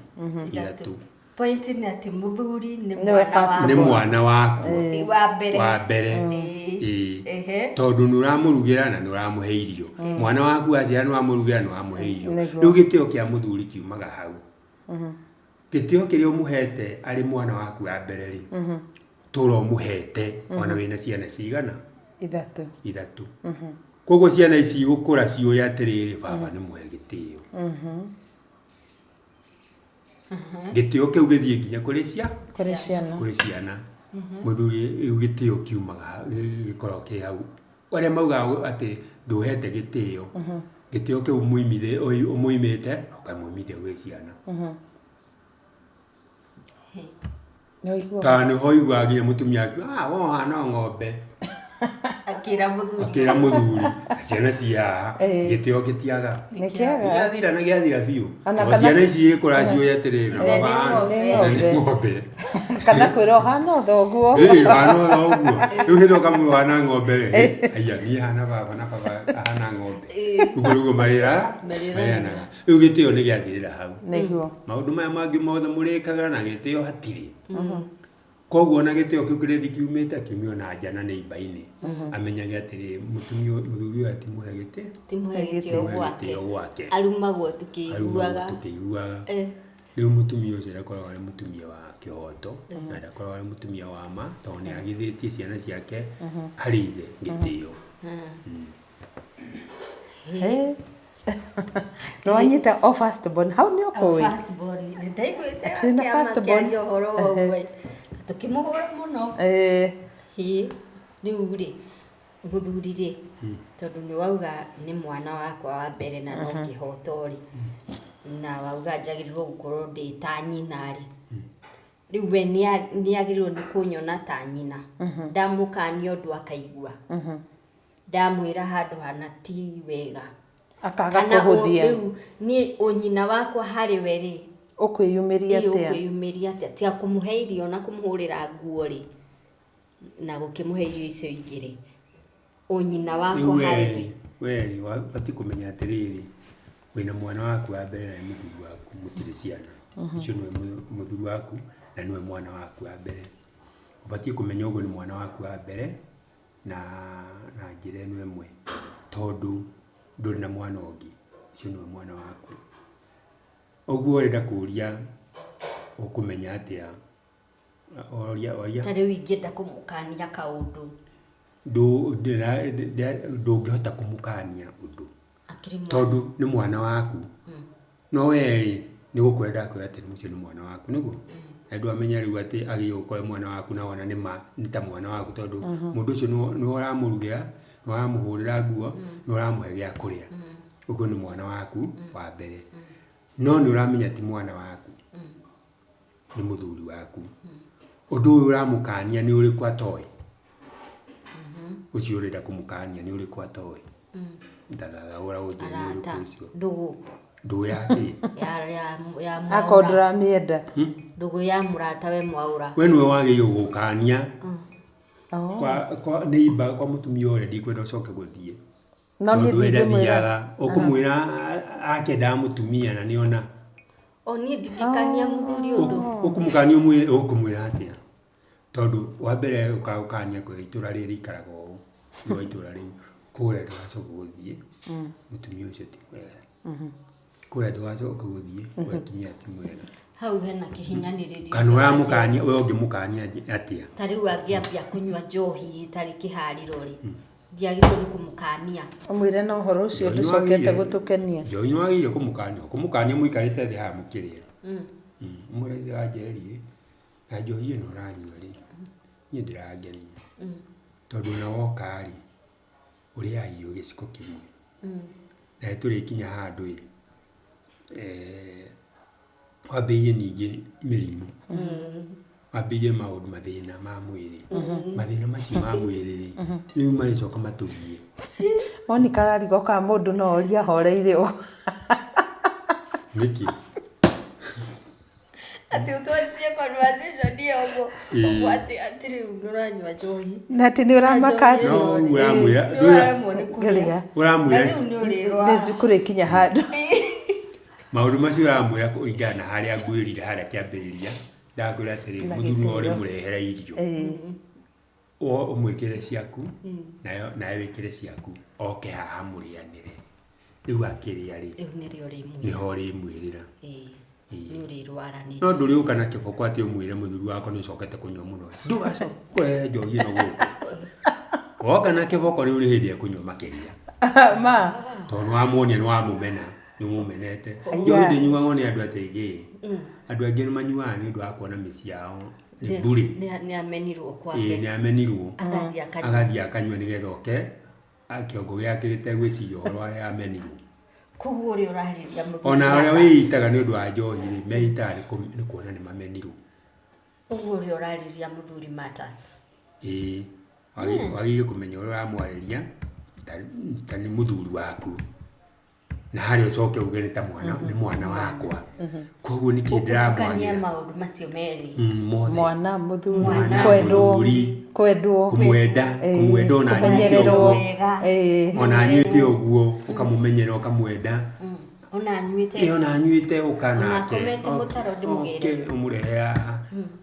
Ithatũ. Point nĩ atĩ mũthuri nĩ Nĩwe mwana first wa Nĩ mwana waku wa mbere. wa mbere. Ĩĩ. Ĩĩ. Ehe. Tondũ nĩ ũramũrugĩra na nĩ ũramũhe irio. Mwana waku aciara nĩ wamũrugĩra na nĩ wamũhe irio. Nĩguo. Rĩu gĩtĩo kĩa mũthuri kiumaga hau. Gĩtĩo kĩrĩa ũmũhete arĩ mwana waku wa mbere rĩ, tũra ũmũhete ona wĩna ciana cigana? Ithatũ. Ithatũ. Koguo ciana ici igũkũra ciũĩ atĩrĩrĩ, baba nĩ mũhe gĩtĩo. Gĩtĩo kĩu gĩthiĩ nginya kũrĩ cia? Kũrĩ ciana. Kũrĩ ciana. Mũthuri rĩu gĩtĩo kiumaga, gĩkoragwo kĩ hau. Arĩa maugaga atĩ ndũhete gĩtĩo, gĩtĩo kĩu ũmũimĩte, ũkamũimithia gwĩ ciana. Nĩwaigua? Ta nĩho ũiguaga nginya mũtumia akiuga, ah, we ũhana o ng'ombe. Akĩra mũthuri. Akĩra mũthuri, ciana ci haha, gĩtĩo gĩtiaga. Nĩ kĩaga. Gĩathira na gĩathira biũ. Ona Tondũ kana- ciana ici igĩkũra ciũĩ atĩrĩrĩ, Ithe nĩ baba ng'ombe. ithe nĩ ng'ombe. Kana kwĩra ũhana o thoguo. Ĩĩ, ũhana o thoguo. Rĩu hĩndĩ ĩyo ũkamwĩra ũhana ng'ombe rĩ, aya, niĩ hana baba na baba ahana ng'ombe. Ũguo nĩguo marĩranaga. Rĩu gĩtĩo nĩ gĩathirĩra hau. Nĩguo. Maũndũ maya mangĩ mothe mũrĩkaga na gĩtĩo hatirĩ. Koguo ona gĩtĩo kĩu kĩrĩthi kiumĩte, kiumio na nja na neighbor-inĩ. Amenyage atĩrĩ, mũtumia ũyũ, mũthuri ũyũ atimũhe gĩtĩ. Timũhe gĩtĩo Timũhe gwake. gĩtĩo gwake. Arumagwo Arumagwo tũkĩiguaga. tũkĩiguaga. Eh. Rĩu mũtumia ũcio ndakoragwo arĩ mũtumia wa kĩhoto, na ndakoragwo arĩ mũtumia wa ma, tondũ nĩ agithĩtie ciana ciake harĩ ithe gĩtĩo. Ĩĩ. Nĩwanyita o first born, hau nĩ ũkũĩ. First born, nĩ ndaiguĩte Twĩna akĩama first born. akĩaria ũhoro wa ũguo. Tũkĩmũhũra mũno. Ĩĩ. Ĩĩ, rĩu rĩ, mũthuri rĩ, tondũ nĩ wauga nĩ mwana wakwa wa mbere na no kĩhoto rĩ, na wauga njagĩrĩirwo gũkorwo ndĩ ta nyina rĩ, rĩu we nĩ agĩrĩirwo nĩ kũnyona ta nyina. Ndamũkania ũndũ akaigua. Ndamwĩra handũ hana ti wega. Akaga Kana kũhũthia. rĩu niĩ ũnyina wakwa harĩ we rĩ, Ũkwĩyumĩria ĩĩ atĩa? ũkwĩyumĩria atĩa? Tiga kũmũhe irio na kũmũhũrĩra nguo rĩ, na gũkĩmũhe irio icio ingĩ rĩ, ũnyina wakwa Rĩu harĩ we. we rĩ, wabatiĩ kũmenya atĩrĩrĩ, wĩna mwana waku wa mbere na nĩ mũthuri waku, mũtirĩ ciana. Ũcio nĩwe mũthuri waku na nĩwe mwana waku wa mbere. Ũbatiĩ kũmenya ũguo nĩ mwana waku wa mbere na njĩra ĩno ĩmwe, tondũ ndũrĩ na mwana ũngĩ, ũcio nĩwe mwana waku. Ũguo ũrenda kũria ũkũmenya atĩa? Oria, oria. Ta rĩu ingĩenda kũmũkania kaũndũ. Ndũngĩhota kũmũkania ũndũ. Akĩrĩ mwana. Tondũ nĩ mwana waku. No we rĩ, nĩ gũkwĩra ndakwĩra atĩ ũcio nĩ mwana waku, nĩguo? Na ndwamenya rĩu atĩ agĩrĩirwo gũkorwo e mwana waku na wona nĩ ma nĩ ta mwana waku tondũ mũndũ ũcio nĩwe ũramũrugĩra, nĩwe ũramũhũrĩra nguo, nĩwe ũramũhe gĩa kũrĩa. Ũguo nĩ mwana waku wa mbere. No nĩ ũramenya ti mwana waku, nĩ mũthuri waku. Ũndũ ũyũ ũramũkania nĩ ũrĩkũ atoĩ? Ũcio ũrenda kũmũkania nĩ ũrĩkũ atoĩ? Ndathathaũra ũnjĩre nĩ ũrĩkũ Arata, ũcio. ndũgũ. Ndũgũ ya kĩ? Ya Akorwo mwaũra. ndũramĩenda. Ndũgũ ya mũrata we mwaũra. We nĩwe wagĩrĩirwo gũkania kwa neighbor, kwa mũtumia ũrĩa ndikwenda ũcoke gũthiĩ. No niĩ Tondũ we ndingĩmwĩra. ndathiaga, ũkũmwĩra akĩendaga mũtumia na nĩona. O niĩ ndingĩkania mũthuri ũndũ. Ũkũmũkania ũmwĩre, ũkũmwĩra atĩa? Tondũ wa mbere ũkagũkania kwĩra itũra rĩrĩ rĩikaraga ũũ, nĩ wa itũra rĩu, kũrĩa ndũgacoka gũthiĩ, mũtumia ũcio ti mwega. Kũrĩa ndũgacoka gũthiĩ, kũrĩa mũtumia ti mwega. Hau hena kĩhinyanĩrĩrio. Kana ũramũkania, we ũngĩmũkania atĩa? Ta rĩu angĩambia kũnyua njohi ĩtarĩ kĩharĩro rĩ, ndiagĩrĩirwo nĩ kũmũkania. Ũmwĩre na ũhoro ũcio ndũcokete gũtũkenia. Njohi nĩ wagĩrĩire kũmũkania, ũkũmũkania mũikarĩte thĩ haha mũkĩrĩa. Ũmwĩre ithe wa Njeri, na njohi ĩno ũranyua rĩ, niĩ ndĩrangenia. Tondũ ona woka rĩ, ũrĩaga irio gĩciko kĩmwe. Na nĩ tũrĩkinya handũ ĩ, Wambĩrĩrie ningĩ mĩrimũ, wambĩrĩrie maũndũ mathĩna ma mwĩrĩ. Mathĩna macio ma mwĩrĩ rĩ, rĩu marĩcoka matũgie. Monica ararigwo kana mũndũ no orie ahoreire ũguo. Nĩkĩ? Atĩ ũtwarithie conversation ĩyo ũguo ũguo atĩ atĩ rĩu nĩ ũranyua njohi. Na atĩ nĩ ũramaka atĩ. No ũguo ũramwĩra, Nĩ ũraremwo nĩ kũrĩa. Kũrĩa. Ũramwĩra. Na rĩu nĩ ũrĩrwara. Nĩ kũrĩkinya handũ. Maũndũ macio ũramwĩra kũringana na harĩa ngwĩrire harĩa kĩambĩrĩria, ndakwĩra atĩrĩrĩ, Na mũthuri no gĩtĩo. ũrĩmũrehere irio, ũmwĩkĩre ciaku, nayo nawe wĩkĩre ciaku, oke haha mũrĩanĩre. Rĩu akĩrĩa rĩ, Rĩu nĩrĩo ũrĩmwĩra. nĩho ũrĩmwĩrĩra. Ĩĩ. Nĩ ũrĩrwara nĩ No ndũrĩũka na kĩboko atĩ ũmwĩre mũthuri wakwa nĩ ũcokete kũnyua mũno. Ndũgacoke kũrehe njohi ĩno gũkũ. Woka na kĩboko rĩu nĩ hĩndĩ ekũnyua makĩria. Ma. Tondũ nĩwamuonia nĩwamũmena, nĩũmũmenete. Njohi ndĩnyuagwo nĩ andũ atĩ gĩ. Andũ aingĩ nĩ manyuaga nĩ ũndũ wa kuona mĩciĩ yao nĩ burĩ. Nĩ amenirwo Ĩĩ gwake. nĩ amenirwo. Agathiĩ akanyua. Agathiĩ akanyua nĩgetha oke kĩongo gĩake gĩtegwĩciria ũhoro wa amenirwo. Koguo ũrĩa ũrarĩria mũthuri Ona arĩa matters. wĩitaga nĩ ũndũ wa njohi rĩ, meitaga nĩ kuona nĩ mamenirwo. Ũguo ũrĩa ũrarĩria mũthuri matters. Ĩĩ, wagĩrĩire kũmenya ũrĩa ũramwarĩria ta nĩ mũthuri waku. Na harĩa ũcoke uge nĩ ta mwana, nĩ mwana wakwa. Koguo nĩkĩ Ũtukanie ndĩramwarĩra. maũndũ macio merĩ. Mothe. Mwana, mũthuri, Mwana, kwendwo, mũthuri. kwendwo. Kũmwenda, kũmwenda ona anyuĩte Kũmenyererwo. ũguo. Wega. Ona anyuĩte ũguo, ũkamũmenyerera ũkamwenda. Ona anyuĩte. Ĩ ona anyuĩte ũka Ona nake. akomete mũtaro ndĩmũgĩre. Oke ũmũrehe haha.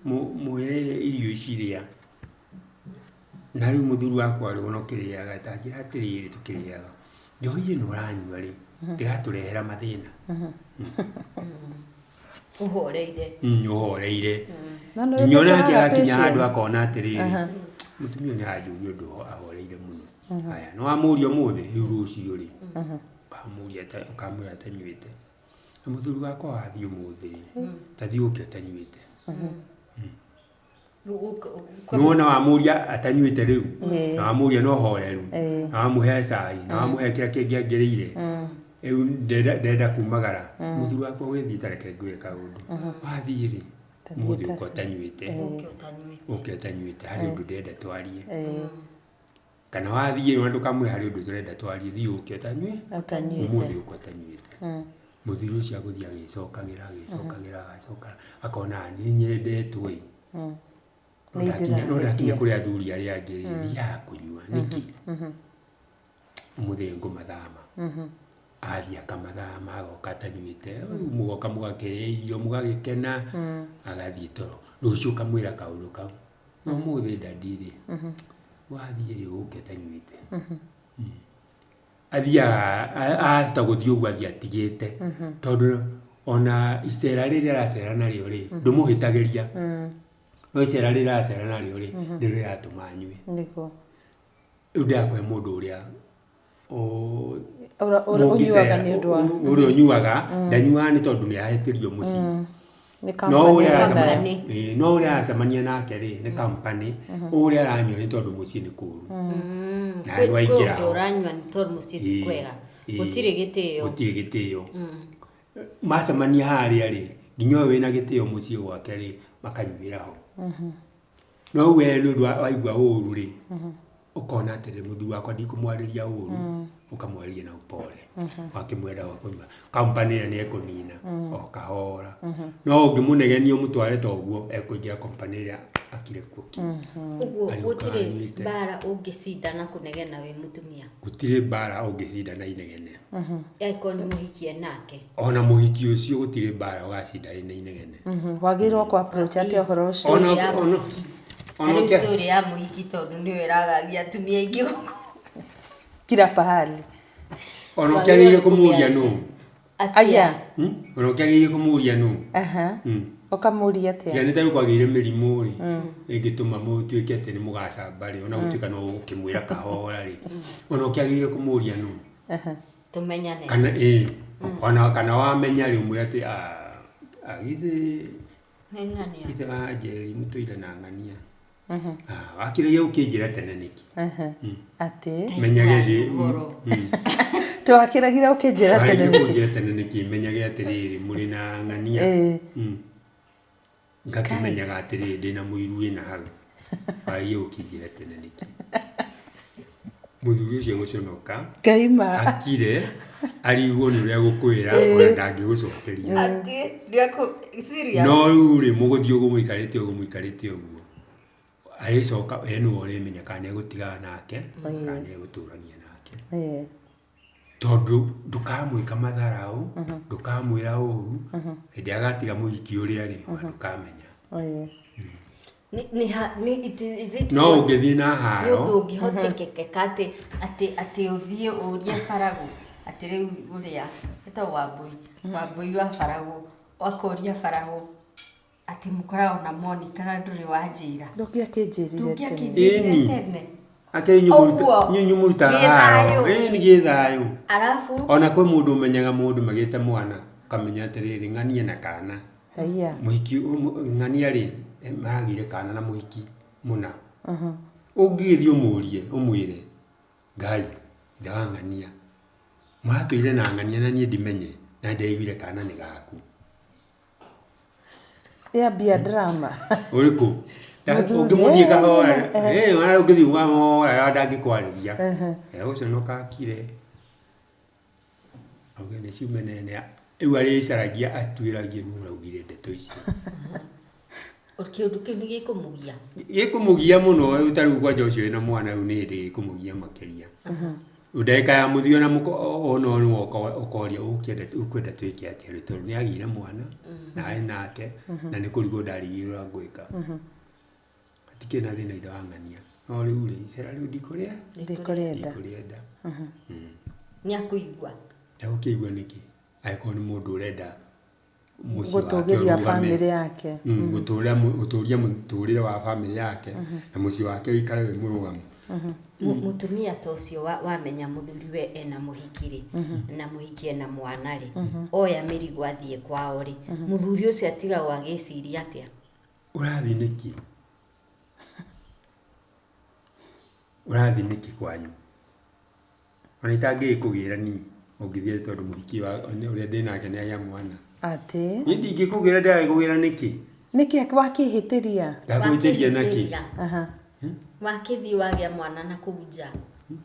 Mwĩre irio ici rĩa. Na rĩu mũthuri wakwa rĩ, ona ũkĩrĩaga ta njĩra atĩrĩrĩ tũkĩrĩaga. Njohi ĩno ũranyua rĩ, ndĩratũrehera mathĩna. Ũhoreire. Ũhoreire. No nĩ Nginya ũrĩ onake ũtũraga akinya handũ patience. akona atĩrĩrĩ, mũtumia ũyũ nĩ aranjũria ũndũ ahoreire mũno. Haya, nĩ wamũria ũmũthĩ, rĩu rũciũ rĩ, ũkamũria ũkamwĩra atanyuĩte. Na mũthuri wakwa wathiĩ ũmũthĩ rĩ, ta thiĩ ũke ũtanyuĩte. Nĩwona wamũria atanyuĩte rĩu, na wamũria na ũhoreru, na wamũhe cai, na wamũhe kĩrĩa kĩngĩ angĩrĩire, rĩu ndenda kumagara, mũthuri wakwa ũgĩthiĩ ta reke ngwĩre kaũndũ, wathiĩ rĩ, ũmũthĩ ũka ũtanyuĩte, Ũke ũtanyuĩte. ũke ũtanyuĩte, harĩ ũndũ ndĩrenda twarie. Kana wathiĩ ona ndũkamwĩre harĩ ũndũ tũrenda twarie, thiĩ ũke Ũtanyuĩte. ũmũthĩ ũka ũtanyuĩte. Mũthuri ũcio agũthiĩ agĩcokagĩra agĩcokagĩra agacoka akona nĩ nyendetwo ĩ. No Nĩ ndakinya no ndakinya ndĩrahĩtia. kũrĩ athuri arĩa angĩ rĩ, thiaga kũnyua nĩkĩ? Ũmũthĩ ngũmathama. Agathiĩ akamathama agoka atanyuĩte, rĩu mũgoka mũgakĩrĩa irio mũgagĩkena, agathiĩ toro. Rũciũ ũkamwĩra kaũndũ kau, no ũmũthĩ daddy rĩ, wathiĩ rĩ ũke ũtanyuĩte. Athiaga ahota gũthiĩ ũguo athiĩ atigĩte, tondũ ona icera rĩrĩa aracera narĩo rĩ, ndũmũhĩtagĩria. No icera rĩrĩa aracera narĩo rĩ, nĩrĩo rĩratũma anyue. Nĩguo. Rĩu ndĩrakũhe mũndũ ũrĩa Ũnyuaga nĩ ũndũ wa ũrĩa ũnyuaga, ndanyuaga nĩ tondũ nĩ ahĩtĩrio mũciĩ. Nĩ No ũrĩa company aracemania, ĩĩ, no ũrĩa aracemania nake rĩ, nĩ company, ũrĩa aranyua nĩ tondũ mũciĩ nĩ kũru. Na Kwĩ nĩ waingĩra ũndũ ho. ũranyua nĩ tondũ mũciĩ ti Ĩĩ, kwega. ĩĩ. Gũtirĩ gĩtĩo. Gũtirĩ gĩtĩo. Macemania harĩa rĩ, nginya ũyũ wĩna gĩtĩo mũciĩ gwake rĩ, makanyuĩra ho. No we nĩ ũndũ waigua ũru rĩ, ũkona atĩrĩ mũthuri wakwa ndikũmwarĩria ũru, ũkamwarĩria na upole. Wakĩmwenda wa kũnyua. Company ĩrĩa nĩ ekũnina o kahora. No ũngĩmũnegenia ũmũtware ta ũguo, ekũingĩra company ĩrĩa akire kuo ki. Ũguo Arĩũkaga gũtirĩ anyuĩte. mbara ũngĩcinda na kũnegena wĩ mũtumia. Gũtirĩ mbara ũngĩcinda na inegene. Angĩkorwo nĩ mũhikie nake. Ona mũhiki ũcio gũtirĩ mbara ũgacinda na inegene. Wagĩrĩirwo kũ approach atĩa ũhoro ũcio? Ona- Story ya ona- mũhiki. ona Na rĩu ũkĩa- story ya mũhiki tondũ nĩyo ĩragagia atumia aingĩ gũkũ. Kila pahali. Ona ũkĩagĩrĩire kũmũria nũ. Atĩa? Aya. Ona ũkĩagĩrĩire kũmũria nũ. Ũkamũria atĩa? Tiga nĩ ta rĩu kwagĩire mĩrimũ rĩ, ĩngĩtũma mũtuĩke atĩ nĩ mũgacamba rĩ, ona gũtuĩka no ũgũkĩmwĩra kahora rĩ, ona ũkĩagĩrĩire kũmũria nũ. Tũmenyane. Kana ĩĩ, ona kana wamenya rĩ, ũmwĩre atĩ githĩ Nĩ ng'ania. githĩ wa Njeri mũtũire na ng'ania. Wakĩrĩgia gũkĩnjĩra tene nĩkĩ? Atĩ Menyage thĩ. Ũhoro. Twakĩragire ũkĩnjĩra tene Wagĩrĩirwo nĩkĩ? kũnjĩra tene nĩkĩ menyage atĩrĩrĩ mũrĩ na ng'ania. Ĩĩ. Ngakĩmenyaga atĩrĩrĩ ndĩna mũiru wĩna hau. Wagĩrĩire gũkĩnjĩra tene nĩkĩ? Mũthuri ũcio egũconoka. Ngai ma. Akire arigwo nĩ ũrĩa egũkwĩra ona ndangĩgũcokeria. Atĩ, serious? No rĩu rĩ mũgũthiĩ ũguo mũikarĩte ũguo mũikarĩte ũguo. Arĩcoka we nĩwe ũrĩmenya kana nĩ egũtigana nake kana nĩ egũtũrania nake. Ĩĩ. Tondũ ndũkamwĩka matharaũ, ndũkamwĩra ũru, hĩndĩ ĩrĩa agatiga mũhiki ũrĩa rĩ, ona ndũkamenya. Ĩĩ. Nĩ ha, nĩ, it is, is it No possible? ũngĩthiĩ na Nĩ haro. ũndũ ũngĩhotekeka atĩ, atĩ, atĩ ũthiĩ ũrie Baragũ, atĩ rĩu ũrĩa, etagwo Wambũi, Wambũi wa Baragũ, akoria Baragũ, atĩ mũkoragwo na Monica na ndũrĩ wanjĩra. Ndũngĩakĩnjĩrire tene. Ndũngĩakĩnjĩrire Ĩni. tene. Akĩrĩ Ũguo, inyuĩ mũrutaga gĩ haro. thayũ. Ĩni gĩ thayũ. Arabu. Ona kwĩ mũndũ ũmenyaga mũndũ magĩte mwana, ũkamenya atĩrĩrĩ, ng'ania na kana. Haiya. Mũhiki, ng'ania rĩ, maragĩire kana na mũhiki mũna. Ũngĩgĩthiĩ ũmũrie, ũmwĩre, Ngai, ithe wa ng'ania, mũratũire na ng'ania na niĩ ndimenye, na nĩndĩraiguire kana nĩ gaku. Yambia drama. Ũrĩkũ? Mũthuri, Ũngĩmũthiĩ kahora, eh, ona ũngĩthiĩ kahora ndangĩkwarĩria. Egũconoka akire. Auge nĩ ciume nene. Rĩu arĩcaragia atuĩragie nũ ũraugire ndeto icio. Kĩũndũ kĩu nĩ gĩkũmũgia? Gĩkũmũgia mũno, rĩu ta rĩu kwanja ũcio wĩna mwana rĩu nĩ hĩndĩ gĩkũmũgia makĩria. Ndagĩka ya mũthia ona ona nĩ woka ũkoria ũkwenda twĩke atĩa rĩu tondũ nĩ agĩire mwana na arĩ nake na nĩ kũrigwo ndarigirwo ũrĩa ngwĩka. Hatikĩrĩ na thĩna ithe wa ng'ania. No rĩu rĩ, icera rĩu ndikũrĩa? Ndikũrĩenda. Ndikũrĩenda. Nĩ akũigua? Ndegũkĩigua nĩkĩ? Angĩkorwo nĩ mũndũ ũrenda mũciĩ wake Gũtũgĩria ũrũgame. bamĩrĩ yake. Gũtũria mũtũrĩre wa bamĩrĩ yake na mũciĩ wake ũikare wĩ mũrũgamu. Mũtumia ta ũcio wamenya mũthuri we ena mũhiki rĩ, na mũhiki ena mwana rĩ, oya mĩrigo athiĩ kwao rĩ, mũthuri ũcio atigagwo agĩciria atĩa? Ũrathiĩ nĩkĩ? Ũrathiĩ nĩkĩ kwanyu? Ona itangĩgĩkũgĩra niĩ, ũngĩthiĩ tondũ mũhiki wa ũrĩa ndĩ nake nĩ agĩa mwana. Atĩ? Niĩ ndingĩkũgĩra ndĩragĩkũgĩra nĩkĩ? Nĩkĩ wakĩhĩtĩria? Ndakũhĩtĩria nakĩ? Wakĩhĩtĩria. Wakĩthiĩ wagĩa mwana na kũu nja.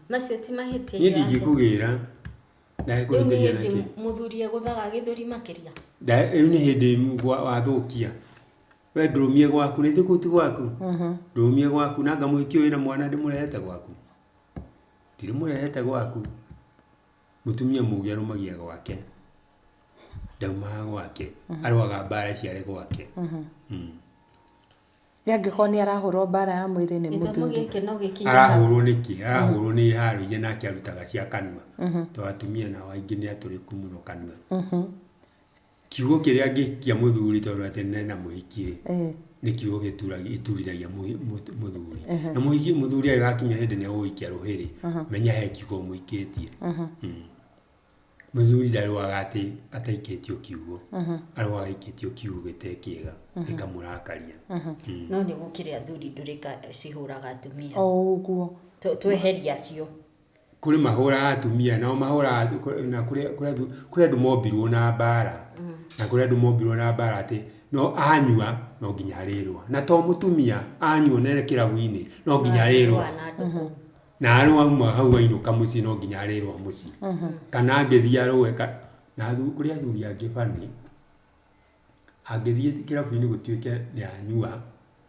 Macio ti mahĩtia Niĩ ndingĩkũgĩra. Rĩu nĩ Ndagĩkũhĩtĩria hĩndĩ nakĩ? mũthuri egũthaga gĩthũri makĩria? Rĩu nĩ hĩndĩ wathũkia. We ndũrũmie gwaku, nĩ kũu ti gwaku? Ndũrũmie gwaku na anga mũhiki ũyũ wĩna mwana ndĩmũrehete gwaku? Ndĩrĩmũrehete gwaku. Mũtumia mũgĩ arũmagia gwake. Ndaumaga gwake. Arũaga mbara ciarĩ gwake. Ĩ angĩkorwo nĩ arahũrwo mbara ya mwĩrĩ nĩ Gĩthomo mũthuri? gĩkĩ no gĩkinye hau. Arahũrwo nĩkĩ? Arahũrwo nĩ haro iria nake arutaga cia kanua. Tondũ atumia nao aingĩ nĩ atũrĩku mũno kanua. Kiugo kĩrĩa angĩikia mũthuri tondũ atĩ nena mũhiki rĩ, nĩ kiugo gĩturithagia mũthuri. Na mũhiki mũthuri agĩgakinya hĩndĩ nĩ egũgũikia rũhĩ rĩ, menya he kiugo ũmũikĩtie. Mũthuri ndarũaga atĩ ataikĩtio kiugo, arũaga aikĩtio kiugo gĩtarĩ kĩega, gĩkamũrakaria. No nĩ gũkĩrĩ athuri ndũrĩka cihũraga atumia. O ũguo. Tweherie acio. Kũrĩ mahũraga atumia, nao mahũraga na kũrĩ andũ mombirwo na mbara, na kũrĩ andũ mombirwo na mbara atĩ no anyua no nginya arĩrũa. Na to mũtumia, anyua na kĩrabu-inĩ no nginya arĩrũa. Na arũa auma hau ainũka mũciĩ no nginya arĩrũa mũciĩ. Kana angĩthiĩ arũe, na kũrĩ athuri angĩ bani, angĩthiĩ kĩrabu-inĩ gũtuĩke nĩ anyua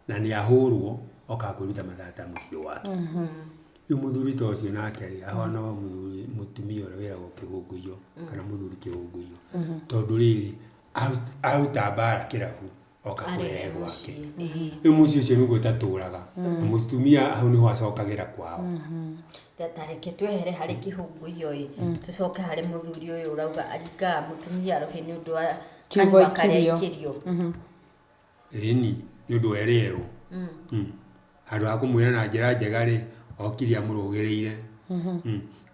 na nĩ ahũrwo, okaga kwĩruta mathata mũciĩ gwake. Rĩu mũthuri ta ũcio nake rĩ, ahana o mũthuri mũtumia ũrĩa wĩragwo kĩhũngũiyo kana mũthuri kĩhũngũiyo. Tondũ rĩrĩ, aruta mbara kĩrabu, oka Arehe kũrehe gwake. mũciĩ. Rĩu mũciĩ ũcio nĩguo ũtatũraga. Na mũtumia hau nĩho acokagĩra kwao. Ta reke twehere harĩ kĩhũngũiyo ĩ, tũcoke harĩ mũthuri ũyũ ũrauga aringaga mũtumia rũhĩ nĩ ũndũ wa Kiugo kanua karĩa ikĩrio. aikĩrio. Ĩni, nĩ ũndũ werĩerwo. Handũ ha kũmwĩra na njĩra njega rĩ, okire amũrũgĩrĩire.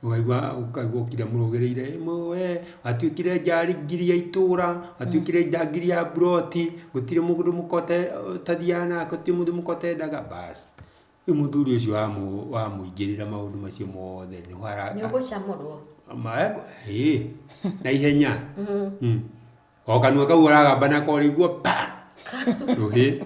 Ũkaigua ũkaigua okire amũrũgĩrĩire, we atuĩkire njangiri ya itũra, atuĩkire njangiri ya mburoti, gũtirĩ mũndũ mũka ũtathiaga nake, gũtirĩ mũndũ mũka ũtendaga, bas. Rĩu mũthuri ũcio wamũingĩrĩra maũndũ macio mothe nĩho ara Nĩ ũgũcamũrwo. Ĩĩ, na ihenya. O kanua kau ũragamba nako ũrĩigua pa rũhĩ.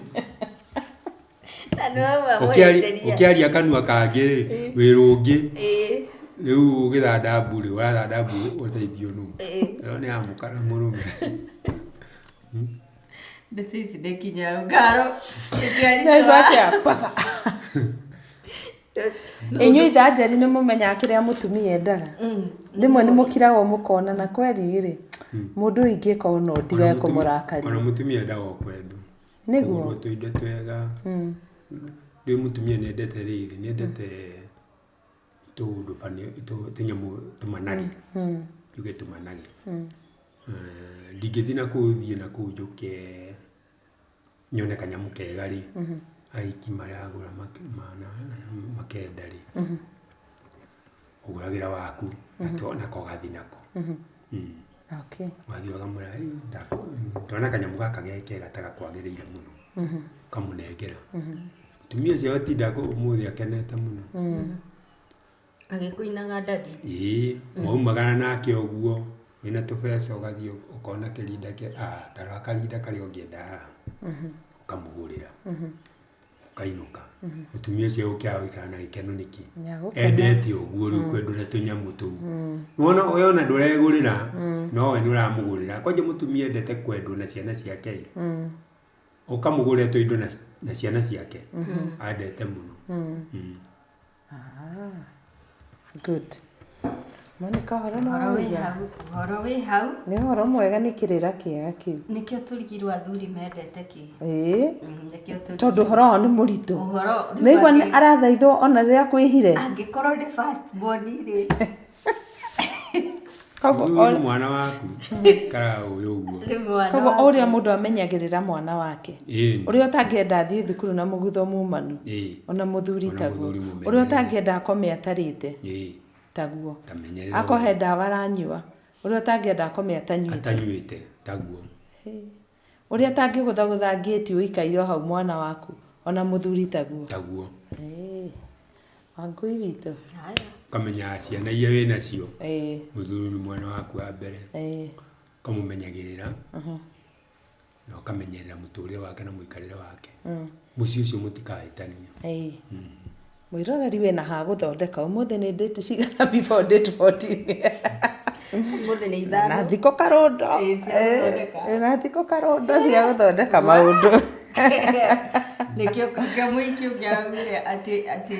Na nĩ wauma Ũkĩaria mũhĩtĩria. ũkĩaria kanua kangĩ rĩ, wĩra ũngĩ. Ĩĩ. Rĩu ũgĩthanda mbu rĩ, ũrathanda mbu ũteithio nũ? Ĩĩ. Ĩyo nĩ ya mũka na mũrũme. Ndeto ici nĩ kinya ngaro. Naigua atĩa baba? Inyuĩ ithanjeri nĩ mũmenyaga kĩrĩa mũtumia endaga. Rĩmwe nĩ mũkiragwo mũkona na kweri rĩ, mũndũ ũyũ ingĩka ũna ndigage Ona kũmũrakaria. mũtumia endaga o kwendwo. Nĩguo. Kũgũrwo tũindo twega. Rĩu mũtumia nĩ endete rĩrĩ, nĩ endete tũũndũ bani, tũnyamũ tũmanage. Njuge tũmanage. Ndingĩthiĩ nakũu thiĩ nakũu njũke nyone kanyamũ kega rĩ, ahiki maragũra makenda rĩ, ũgũragĩra waku nako ũgathiĩ nako. Okay. Ũgathiĩ ũkamwĩra, ndona kanyamũ gaka ge kega ta gakwagĩrĩire mũno. Ũkamũnengera. Mũtumia ũcio atinda ũmũthĩ akenete mũno. Agĩkũinaga ndadi. Ĩĩ, mwaumagara nake ũguo, wĩna tũbeca ũgathiĩ ũkona kĩrinda ta rora karinda karĩa ũngĩenda haha, ũkamũgũrĩra, ũkainũka. Mũtumia ũcio egũkĩaga gũikara na gĩkeno nĩkĩ? Nĩagũkena. Endete ũguo rĩu kwendwo na tũnyamũ tũu. Nĩwona we ona ndũregũrĩra, no we nĩũramũgũrĩra. Kwanja mũtumia endete kwendwo na ciana ciake ĩ, ũkamũgũrĩra tũindo na ciana ciake, endete mũno. Good. Monica, ũhoro nĩ Ũhoro wĩ wauga? hau, ũhoro wĩ hau. Nĩ ũhoro mwega, nĩ kĩrĩra kĩega kĩu. Nĩkĩo tũrigirwo athuri mendete kĩ. Ĩĩ. Nĩkĩo tũrigirwo. Tondũ ũhoro wao nĩ mũritũ. Ũhoro rĩu Nĩaigua arathaithwo ona rĩrĩa kwĩhire. Angĩkorwo nĩ first born rĩ. Koguo Mũthuri nĩ mwana waku, ikaraga ũĩ ũguo. Nĩ mwana Koguo o waku. ũrĩa mũndũ amenyagĩrĩra mwana wake. Ĩĩ. Ũrĩa ũtangĩenda athiĩ thukuru na mũgutho mumanu. Ĩĩ. Ona mũthuri Ona taguo. mũthuri mũmenyerere. Ũrĩa ũtangĩenda akome atarĩte. Ĩĩ. Taguo. Tamenyerera Akohe ndawa aranyua. Ũrĩa ũtangĩenda akome atanyuĩte. Atanyuĩte, taguo. Ũrĩa ũtangĩgũthagũtha ngĩti ũikaire o hau mwana waku. Ona mũthuri taguo. Taguo. Ĩĩ. Wangũi witũ. Haya. Ũkamenya ciana iria wĩ nacio. Ĩĩ. Mũthuri nĩ mwana waku wa mbere. Ĩĩ. Ũkamũmenyagĩrĩra. Na ũkamenyerera mũtũrĩre wake na mũikarĩre wake. Mũciĩ ũcio mũtikahĩtanie. Ĩĩ. Mwĩroreri wĩna ha gũthondeka ũmũthĩ nĩ date cigana before date 14? Ũmũthĩ nĩ ithano. Na thikũ karũndo. Ĩĩ, cia gũthondeka. Na thikũ karũndo cia gũthondeka maũndũ. Nĩkĩo nĩkĩo mũhiki ũngĩ araugire atĩ atĩ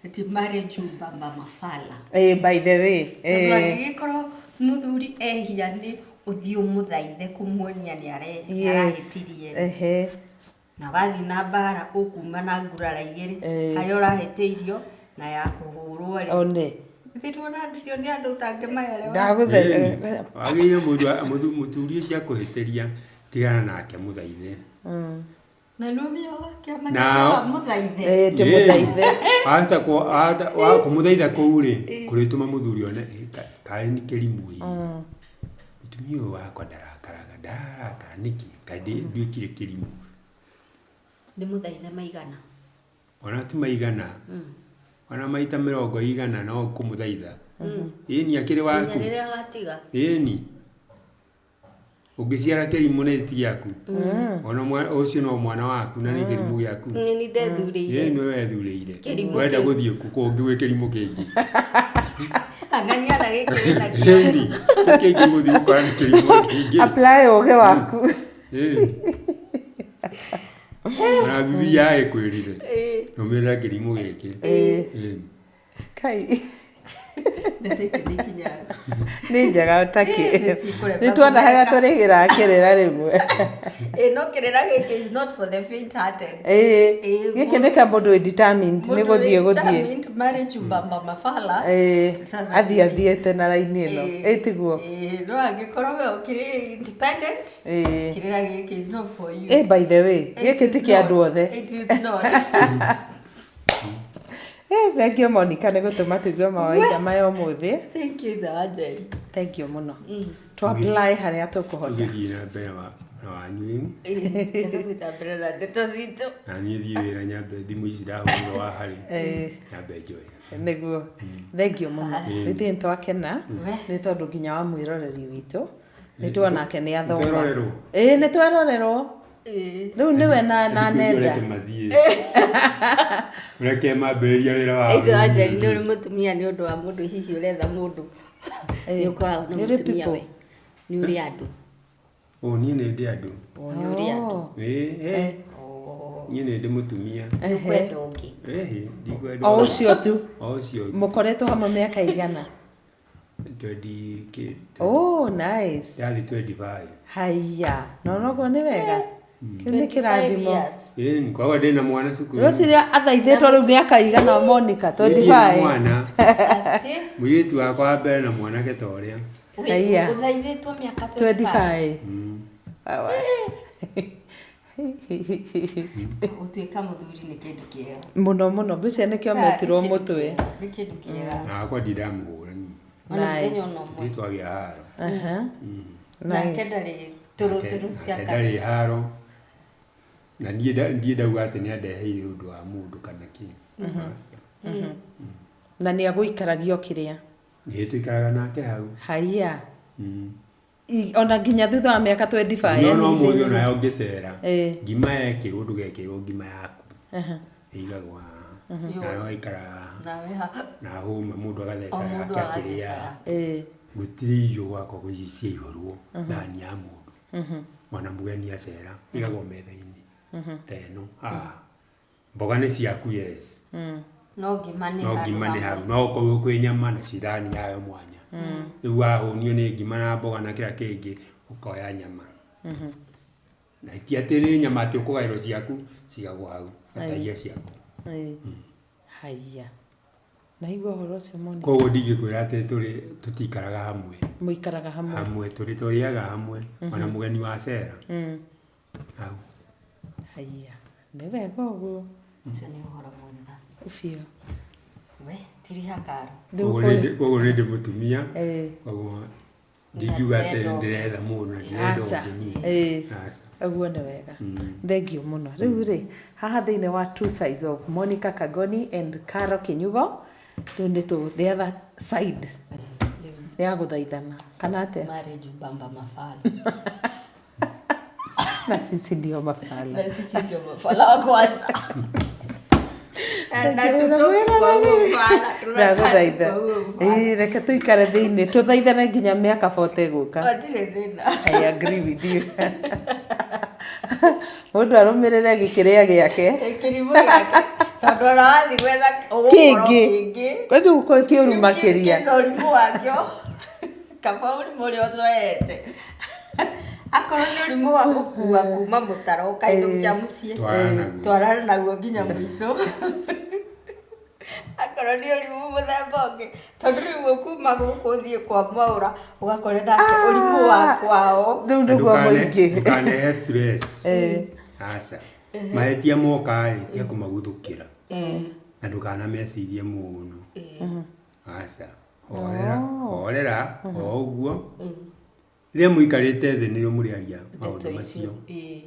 atĩ marriage ubamba mafala. Ĩĩ, by the way. Tondũ Ĩĩ. angĩgĩkorwo mũthuri ehia nĩ ũthiĩ ũmũthaithe kũmuonia nĩ arahĩtirie. Ehe. Na wathiĩ na mbara ũkuma na ngurara igĩrĩ Ĩĩ. harĩa ũrahĩtĩirio na ya kũhũrwo rĩ. One. Githĩ tuona andũ acio nĩ andũ ũtangĩmaerewa. Ndagũthaitha. Wagĩrĩire mũthuri ũcio akũhĩtĩria, tigana nake mũthaithe. Na nĩ ũmenyo wake Na- mũthaithe. Ĩĩ, tũmũthaithe. Wahota kũmũthaitha kũu rĩ, kũrĩtũma mũthuri one kaĩ nĩ kĩrimũ ĩ. Mũtumia ũyũ wakwa ndarakaraga, ndarakara nĩkĩ? Kaĩ nduĩkire kĩrimũ. Nĩ mũthaithe maigana. Ona ti maigana. Ona maita mĩrongo igana no kũmũthaitha. Ĩni akĩrĩ waku. Nginya rĩrĩa agatiga. Ĩni. Ũngĩciara kĩrimũ na ti gĩaku. Ona ũcio no mwana waku na nĩ kĩrimũ gĩaku. Nĩ niĩ ndethurĩire. Ĩĩ nĩwe wethurĩire. Kĩrimũ Wenda kĩu. gũthiĩ kũ kũngĩ gwĩ kĩrimũ kĩngĩ. Angania na gĩkĩ wĩnakĩo. Ĩni. Kĩngĩ gũthiĩ gũkora nĩ kĩrimũ kĩngĩ. Apply ũgĩ waku. Ĩni. Ona Bibilia ĩkwĩrire. Ĩĩ. Rũmĩrĩra kĩrimũ gĩkĩ. Ĩĩ. Ĩni. Kai. Ndeto ici nĩ ikinyaga. Nĩ njega takĩ. Ĩĩ, nĩ cikũrema Nĩ tuona harĩa kũmereka. tũrĩgĩraga kĩrĩra rĩmwe. Ĩĩ, no kĩrĩra gĩkĩ is not for the faint hearted. Ĩĩ. Ĩĩ, Gĩkĩ nĩ kĩa mũndũ wĩ determined nĩ gũthiĩ gũthiĩ. Determined marriage ubamba mafala. Ĩĩ. Sasa Athiĩ athiĩte na raini ĩno. Ĩĩ. Ĩĩ tiguo. Ĩĩ, no angĩkorwo we ũkĩrĩ independent, Ĩĩ. kĩrĩra gĩkĩ is not for you. Ĩĩ, by the way, It gĩkĩ is ti kĩa andũ not. othe. It is not. Ĩĩ, thengiũ Monica nĩ gũtũma tũigue mawaitha maya ũmũthĩ. Thank you, the agent. Thengiũ mũno. Tũ apply harĩa tũkũhota. Tũgĩthiĩ na mbere Na wanyu rĩu. Tũthiĩ na mbere na ndeto citũ. Na niĩ thiĩ wĩra nyambe thimũ ici ndahũrĩrwo wa harĩ. Nyambe njoe. Nĩguo. Thengiũ mũno. Ithuĩ nĩ twakena nĩ tondũ nginya wa mwĩroreri witũ. Nĩ tuona ake nĩ athoma. Nĩtwerorerwo? Ĩĩ nĩ twerorerwo. Rĩu nĩwe na Thikũ icio nenda. Reke mathiĩ. Reke mambĩrĩria wĩra wao. Ithe wa Njeri nĩ ũrĩ mũtumia nĩ ũndũ wa mũndũ hihi ũretha mũndũ. Nĩ ũkoragwo na Nĩ ũrĩ mũtumia people? we. Nĩ ũrĩ andũ. Ũ niĩ nĩ ndĩ andũ. O nĩ ũrĩ andũ. Ĩĩ, ĩ. Niĩ nĩ ndĩ mũtumia. Ndũkwenda ũngĩ. Ĩhĩ, ndikwenda. O ũcio tu. O ũcio. Mũkoretwo hamwe mĩaka igana? 20 kĩ. Oh, nice. Yathi 25. Haiya, no noguo nĩ wega. Kĩu nĩ 25 kĩrathimo. years. Ĩĩ, kwagwo ndĩna mwana cukuru. Ngwĩciria athaithĩtwo rĩu mĩaka igana Monica, Niĩ ndirĩ na 25. mwana. Atĩ? Mũirĩtu wakwa wa mbere na mwanake ta ũrĩa. Haiya. Ũthaithĩtwo mĩaka 25. 25. Awa. Gũtuĩka mũthuri nĩ kĩndũ kĩega. Mũno mũno, ngwĩciria nĩkĩo metirwo Nĩ kĩndũ mũtwe. kĩega, Nĩ kĩndũ kĩega. Na wakwa ndindamũhũra niĩ. Ona mũthenya Nice. ona ũmwe. Ithuĩ twagĩa haro. Aha. Nake Nice. ndarĩ tũrũ tũrũ cia Nake kanua. ndarĩ haro. Na niĩ ndirĩ ndauga atĩ nĩ andeheire ũndũ wa mũndũ kana kĩ. Aca. Na nĩ agũikaragia o kĩrĩa. Ĩĩ tũikaraga nake hau. Haiya. Ona nginya thutha wa mĩaka 25. No yani no mũthĩ thĩinĩ- onayo ũngĩcera. Ĩĩ. Ngima yekĩrwo ndũgekĩrwo ngima yaku. Ĩigagwo haha. Nawe waikara haha. Nawe haha. Na hũma mũndũ agatheca O mũndũ yake agatheca akĩrĩaga. yake. Gũtirĩ irio gwakwa kwĩ ciaihũrwo thani ya mũndũ. Ona mũgeni acera ĩigagwo metha-inĩ ta ĩno haha. Mboga nĩ ciaku yes. No ngima nĩ No handũ ngima nĩ hamwe. hau. No okorwo kwĩ nyama na ci thani yayo mwanya. Rĩu wahũnio nĩ ngima na mboga na kĩrĩa kĩngĩ ũkoya nyama. Na ti atĩ nĩ nyama atĩ ũkũgaĩrwo ciaku cigagwo hau gataia ciaku. Haiya. Naigua ũhoro ũcio Monica. Koguo ndingĩkwĩra atĩ tũrĩ tũtikaraga hamwe. Mũikaraga hamwe. Hamwe tũrĩ tũrĩaga hamwe ona mũgeni wa cera. Hau. Haiya. Nĩ wega ũguo. Ũcio nĩ ũhoro mwega. Biũ. We, tiriha karo. Rĩu Koguo koguo nĩ ndĩ mũtumia. Koguo ndingiuga atĩ Ndĩrenda ũngĩ. ndĩretha mũndũ na ndĩrenda Aca. ũngĩ niĩ. Aca. Ũguo nĩ wega. Thengiũ mũno. Rĩu rĩ, haha thĩinĩ wa two sides of Monica Kagoni and Caro Kinyugo, rĩu nĩ tũ the other side nĩ ya gũthaithana. Kana atĩa? Marriage ubamba mafala. Na sisi ndio mafala. Na sisi ndio mafala wa kwanza. Na tutoki kwa huo ufala. Ndagũthaitha. Tunataka kwa huo ufala. Ĩĩ, reke tũikare thĩinĩ tũthaithane nginya mĩaka 40 gũka. Hatirĩ thĩna. I agree with you. Mũndũ arũmĩrĩre gĩkĩrĩa gĩake. Kĩrimũ gĩake. Tondũ ona wathiĩ gwetha ũgũkorwo Kĩngĩ. kĩngĩ. Kwani gũkorwo kĩũru makĩria. Kĩna ũrimũ wakĩo. Kaba ũrimũ ũrĩa ũtoete. Akorwo nĩ ũrimũ wa gũkua kuma mũtaro ũkainũkia mũciĩ. Twarana naguo. Twarana naguo nginya mũico. Akorwo nĩ ũrimũ mũthemba ũngĩ. Tondũ rĩu ũkuma gũkũ ũthiĩ kwa Mwaũra ũgakore nake ũrimũ wa kwao. Rĩu nĩguo mũingĩ. Ndũkanehe stress. Aca. Mahĩtia moka rĩ, tiga kũmaguthũkĩra. Na ndũkanamecirie mũno. Aca. Horera, horera, o ũguo. Rĩrĩa mũikarĩte thĩ nĩrĩo mũrĩaria maũndũ Ndeto macio. icio. Ĩĩ.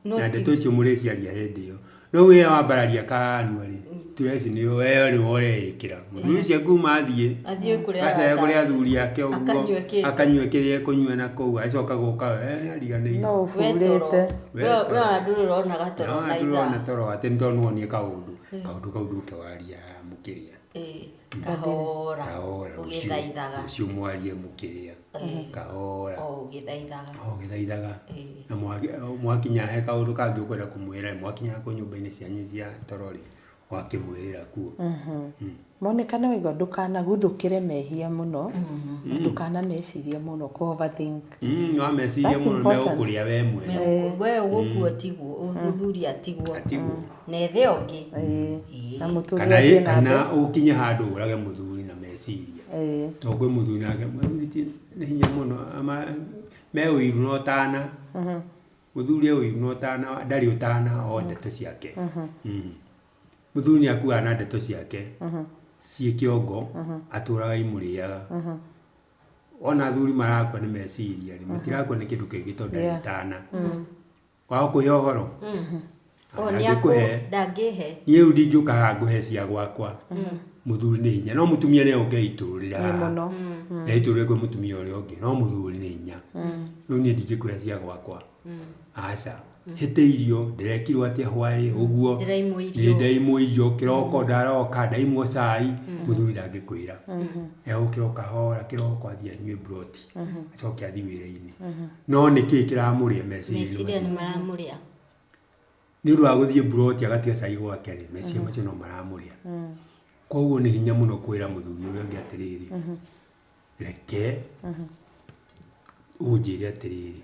No Na ti- ndeto icio mũrĩciaria hĩndĩ ĩyo. No wĩra wambararia kanua rĩ, stress nĩyo we nĩwe ũreĩkĩra. Mũthuri ũcio kuma athiĩ, Athiĩ kũrĩa acere arata kũrĩ ake. athuri ake ũguo, Akanyue kĩndũ. akanyue kĩrĩa ekũnyua na kũu, acoka gũka we nĩariganĩire. No We toro. ũburĩte. We we ona ndũrĩ ũrona gatoro Na na ndũrona ithaa. toro atĩ nĩ tondũ nĩwonire kaũndũ. Kaũndũ kau ndũke waria mũkĩrĩa. Ĩĩ. Kahora. Kahora rũciũ Ũgĩthaithaga. rũciũ mwarie mũkĩrĩa. Kahora. O ũgĩthaithaga. O ũgĩthaithaga. Na mwakinya he kaũndũ kangĩ ũkwenda kũmwĩra mwakinya kũu nyũmba-inĩ cianyu cia toro rĩ, ũgakĩmwĩrĩra kuo. Monica nĩ waigua ndũkanaguthũkĩre mehia mũno na ndũkanamecirie mũno kũ overthink. Wameciria That's mũno important. megũkũrĩa we mwene. We ũgũkua ũtigwo, mũthuri atigwo. Atigwo. Na ethe ũngĩ. Ĩĩ. Na mũtũrĩre Kana ũthiĩ na kana mbere. ũkinye handũ ũrage mũthuri na meciria. Tondũ kwĩ mũthuri nake mũthuri ti nĩ hinya mũno me ũiru na ũtana. Mũthuri e ũiru na ũtana ndarĩ ũtana o ndeto ciake. Mũthuri nĩ akuaga na ndeto ciake ciĩ kĩongo atũraga imũrĩaga. Ona athuri marakua nĩ meciria rĩ, matirakua nĩ kĩndũ kĩngĩ tondũ ndarĩ tana. Wa gũkũhe ũhoro? O nĩ Ndangĩkũhe. Ndangĩhe. Niĩ rĩu ndingĩũka haha ngũhe cia gwakwa. Mũthuri nĩ hinya. No mũtumia nĩ oke eitũrũrĩre Ĩ haha. mũno. Na eitũrũrĩre kwĩ mũtumia ũrĩa ũngĩ. No mũthuri nĩ hinya. Rĩu niĩ ndingĩkwĩra cia gwakwa. Aca. Hĩtĩirio, ndĩrekirwo atĩa hwaĩ, ũguo. Ndĩraimwo irio. Ĩ ndaimwo irio, kĩroko ndaroka, ndaimwo cai. Mũthuri ndangĩkwĩra. Egũkĩra o kahora kĩroko athiĩ anyue mburoti. Acoke athiĩ wĩra-inĩ. No nĩ kĩĩ kĩramũrĩa meciria-inĩ Meciria macio? nĩ maramũrĩa. Nĩ ũndũ wa gũthiĩ mburoti agatiga cai gwake rĩ, meciria macio no maramũrĩa. Koguo nĩ hinya mũno kwĩra mũthuri ũrĩa ũngĩ atĩrĩrĩ, reke ũnjĩre atĩrĩrĩ,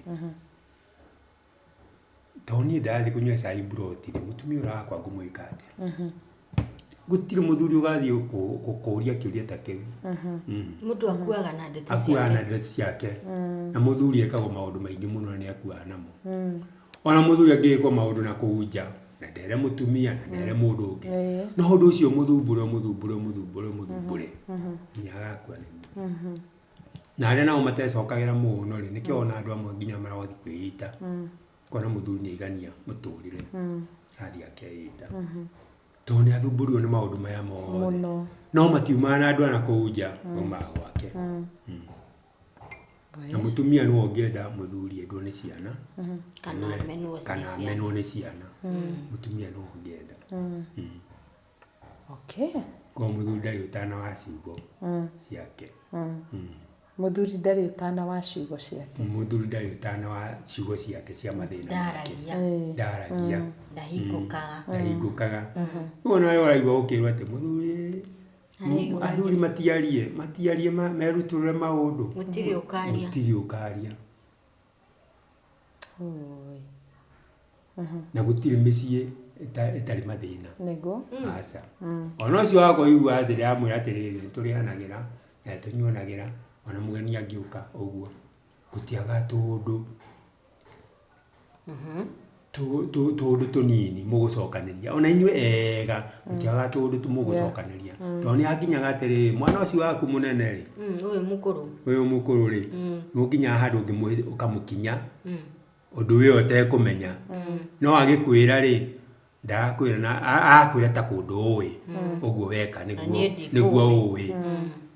tondũ niĩ ndathiĩ kũnyua cai mburoti rĩ, mũtumia ũrĩa wakwa ngũmwĩka atĩa? Gũtirĩ mũthuri ũgathiĩ gũkũria kĩũria ta kĩu. Mũndũ akuaga na ndeto Akuaga na ciake. ndeto ciake. Na mũthuri ekagwo maũndũ maingĩ mũno na nĩ akuaga namo. Ona mũthuri angĩkwo maũndũ na kũu nja, na ndere mũtumia, na ndere mũndũ ũngĩ. No ũndũ ũcio mũthumbũre, ũmũthumbũre, ũmũthumbũre, ũmũthumbũre, nginya agakua nĩguo. Na arĩa nao matecokagĩra mũno rĩ, nĩkĩo wona andũ amwe nginya marathiĩ kwĩita. Ũkona mũthuri nĩ aigania mũtũrĩre, athiĩ akeita. Tondũ nĩ athumbũrirwo nĩ maũndũ maya mothe. Mũno. No matiumaga na andũ a na kũu nja, maumaga gwake. Na mũtumia nĩwe ũngĩenda mũthuri endwo nĩ ciana. Kana amenwo nĩ Kana ciana. amenwo nĩ ciana. Mũtumia nĩwe ũngĩenda. Okay. Koguo mũthuri ndarĩ ũtana wa ciugo ciake. Mũthuri ndarĩ ũtana wa ciugo ciake. Mũthuri ndarĩ ũtana wa ciugo ciake cia mathĩna make. Ndaragia. Ndaragia. Ndahingũkaga. Ndahingũkaga. Rĩu ona ũrĩa ũraigua ũkĩrwo atĩ mũthuri athuri matiarie, matiarie merutũrũre maũndũ. Gũtirĩ ũkaria. Gũtirĩ ũkaria. Oi. Na gũtirĩ mĩciĩ ĩtarĩ mathĩna. Nĩguo. Aca. Ona ũcio wakwa ũiguaga atĩ ndĩramwĩra atĩrĩrĩ, nĩ tũrĩanagĩra na nĩ tũnyuanagĩra, ona mũgeni angĩũka ũguo, gũtiagaga tũũndũ tũũndũ tũnini mũgũcokanĩria. Ona inyuĩ ega, gũtiagaga tũũndũ mũgũcokanĩria. Tondũ nĩ hakinyaga atĩrĩrĩ, mwana ũcio waku mũnene rĩ, Ũyũ mũkũrũ. Ũyũ mũkũrũ rĩ, nĩ ũkinyaga handũ ũkamũkinya, ũndũ we ũtekũmenya. No agĩkwĩra rĩ, ndarakwĩra na arakwĩra ta kũndũ ũĩ, ũguo weka nĩguo niĩ ndikũĩ. Nĩguo ũĩ.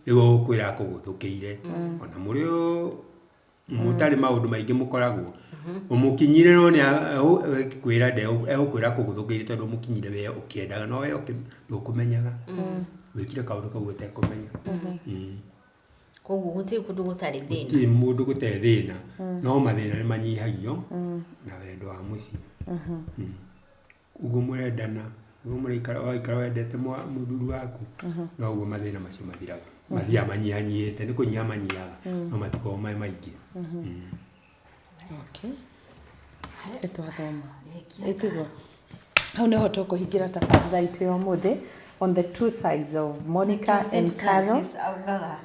Rĩu ũgũkwĩra akũgũthũkĩire. Ona mũrĩ mũtarĩ maũndũ maingĩ mũkoragwo. Ũmũkinyire no nĩ egũkwĩra egũkwĩra akũgũthũkĩire tondũ ũmũkinyire we ũkĩendaga no we ndũkũmenyaga. Wĩkire kaũndũ kau ũtekũmenya. Koguo gũtirĩ kũndũ gũtarĩ thĩna. Gũtirĩ mũndũ gũtarĩ thĩna, no mathĩna nĩ manyihagio na wendo wa mũciĩ. Ũguo mũrendana, ũguo mũraikara, ũraikara wendete mũthuri waku, noguo mathĩna macio mathiraga. Mathiaga manyihanyihĩte, nĩ kũnyiha manyihaga, no matikoragwo me maingĩ. Okay. Nĩ twathoma. Ĩtiguo. Hau nĩho tũkũhingĩra tabarĩra itũ ya ũmũthĩ on the two sides of Monica Saint and Carol. Francis augaga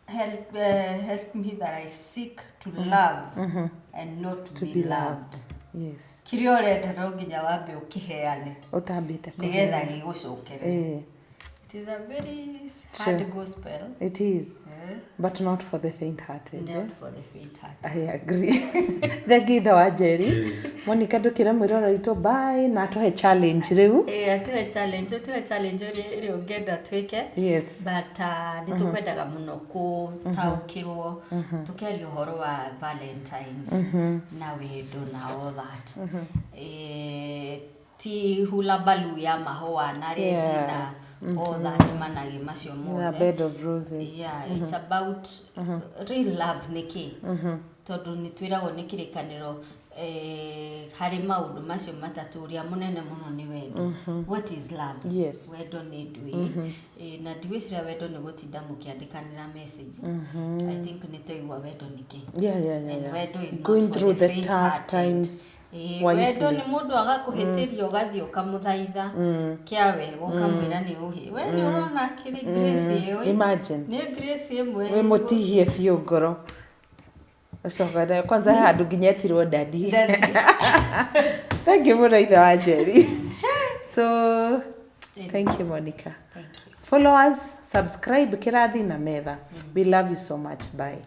help, help me that I seek to love and not to, To be be loved. loved. Yes. Kĩrĩa ũrenda no nginya wambe ũkĩheane Ũtambĩte nĩgetha kũheana. gĩgũcokerere. Eh, It is a very hard gospel. it is. Eh? But not for the faint-hearted. Eh? Not for the faint hearted. I agree. Thengi ithe wa Njeri. Monica ndũkĩre mwĩrore witũ bye na atũhe challenge rĩu. Eh, atuhe challenge, atuhe challenge ũrĩa ĩrĩa ũngĩenda twĩke. Yes. But nĩ tũkwendaga mũno kũtaũkĩrwo tũkĩaria ũhoro wa Valentines na wendo na all that. Eh, ti hula baloo ya mahũa na redi na all that managĩ macio Na mothe. bed of roses. Yeah, it's about real love nĩkĩ tondũ nĩ twĩragwo nĩ kĩrĩkanĩro eh, harĩ maũndũ macio matatũ ũrĩa mũnene mũno nĩ wendo. What is love? Yes. Wendo nĩ ndũĩ. Eh, na ndigwĩciria wendo nĩ gũtinda mũkĩandĩkanĩra message. I think nĩ twaigua wendo nĩkĩ. Yeah. And wendo is not Going for through the the tough faint-hearted. times Ĩĩ, wendo wisely. nĩ mũndũ agakũhĩtĩria ũgathiĩ ũkamũthaitha kĩa wega ũkamwĩra nĩ ũhĩ we nĩ ũrona kĩrĩ grace ĩyo ĩ? Imagine. Nĩ grace ĩmwe Wĩ mũtihie biũ ngoro. Ũcoka kwanza he handũ nginya etirwo daddy. Daddy. Thank you mũno ithe wa Njeri. So, thank you Monica. Thank you. Followers, subscribe kĩrathi na metha. We love you so much. Bye.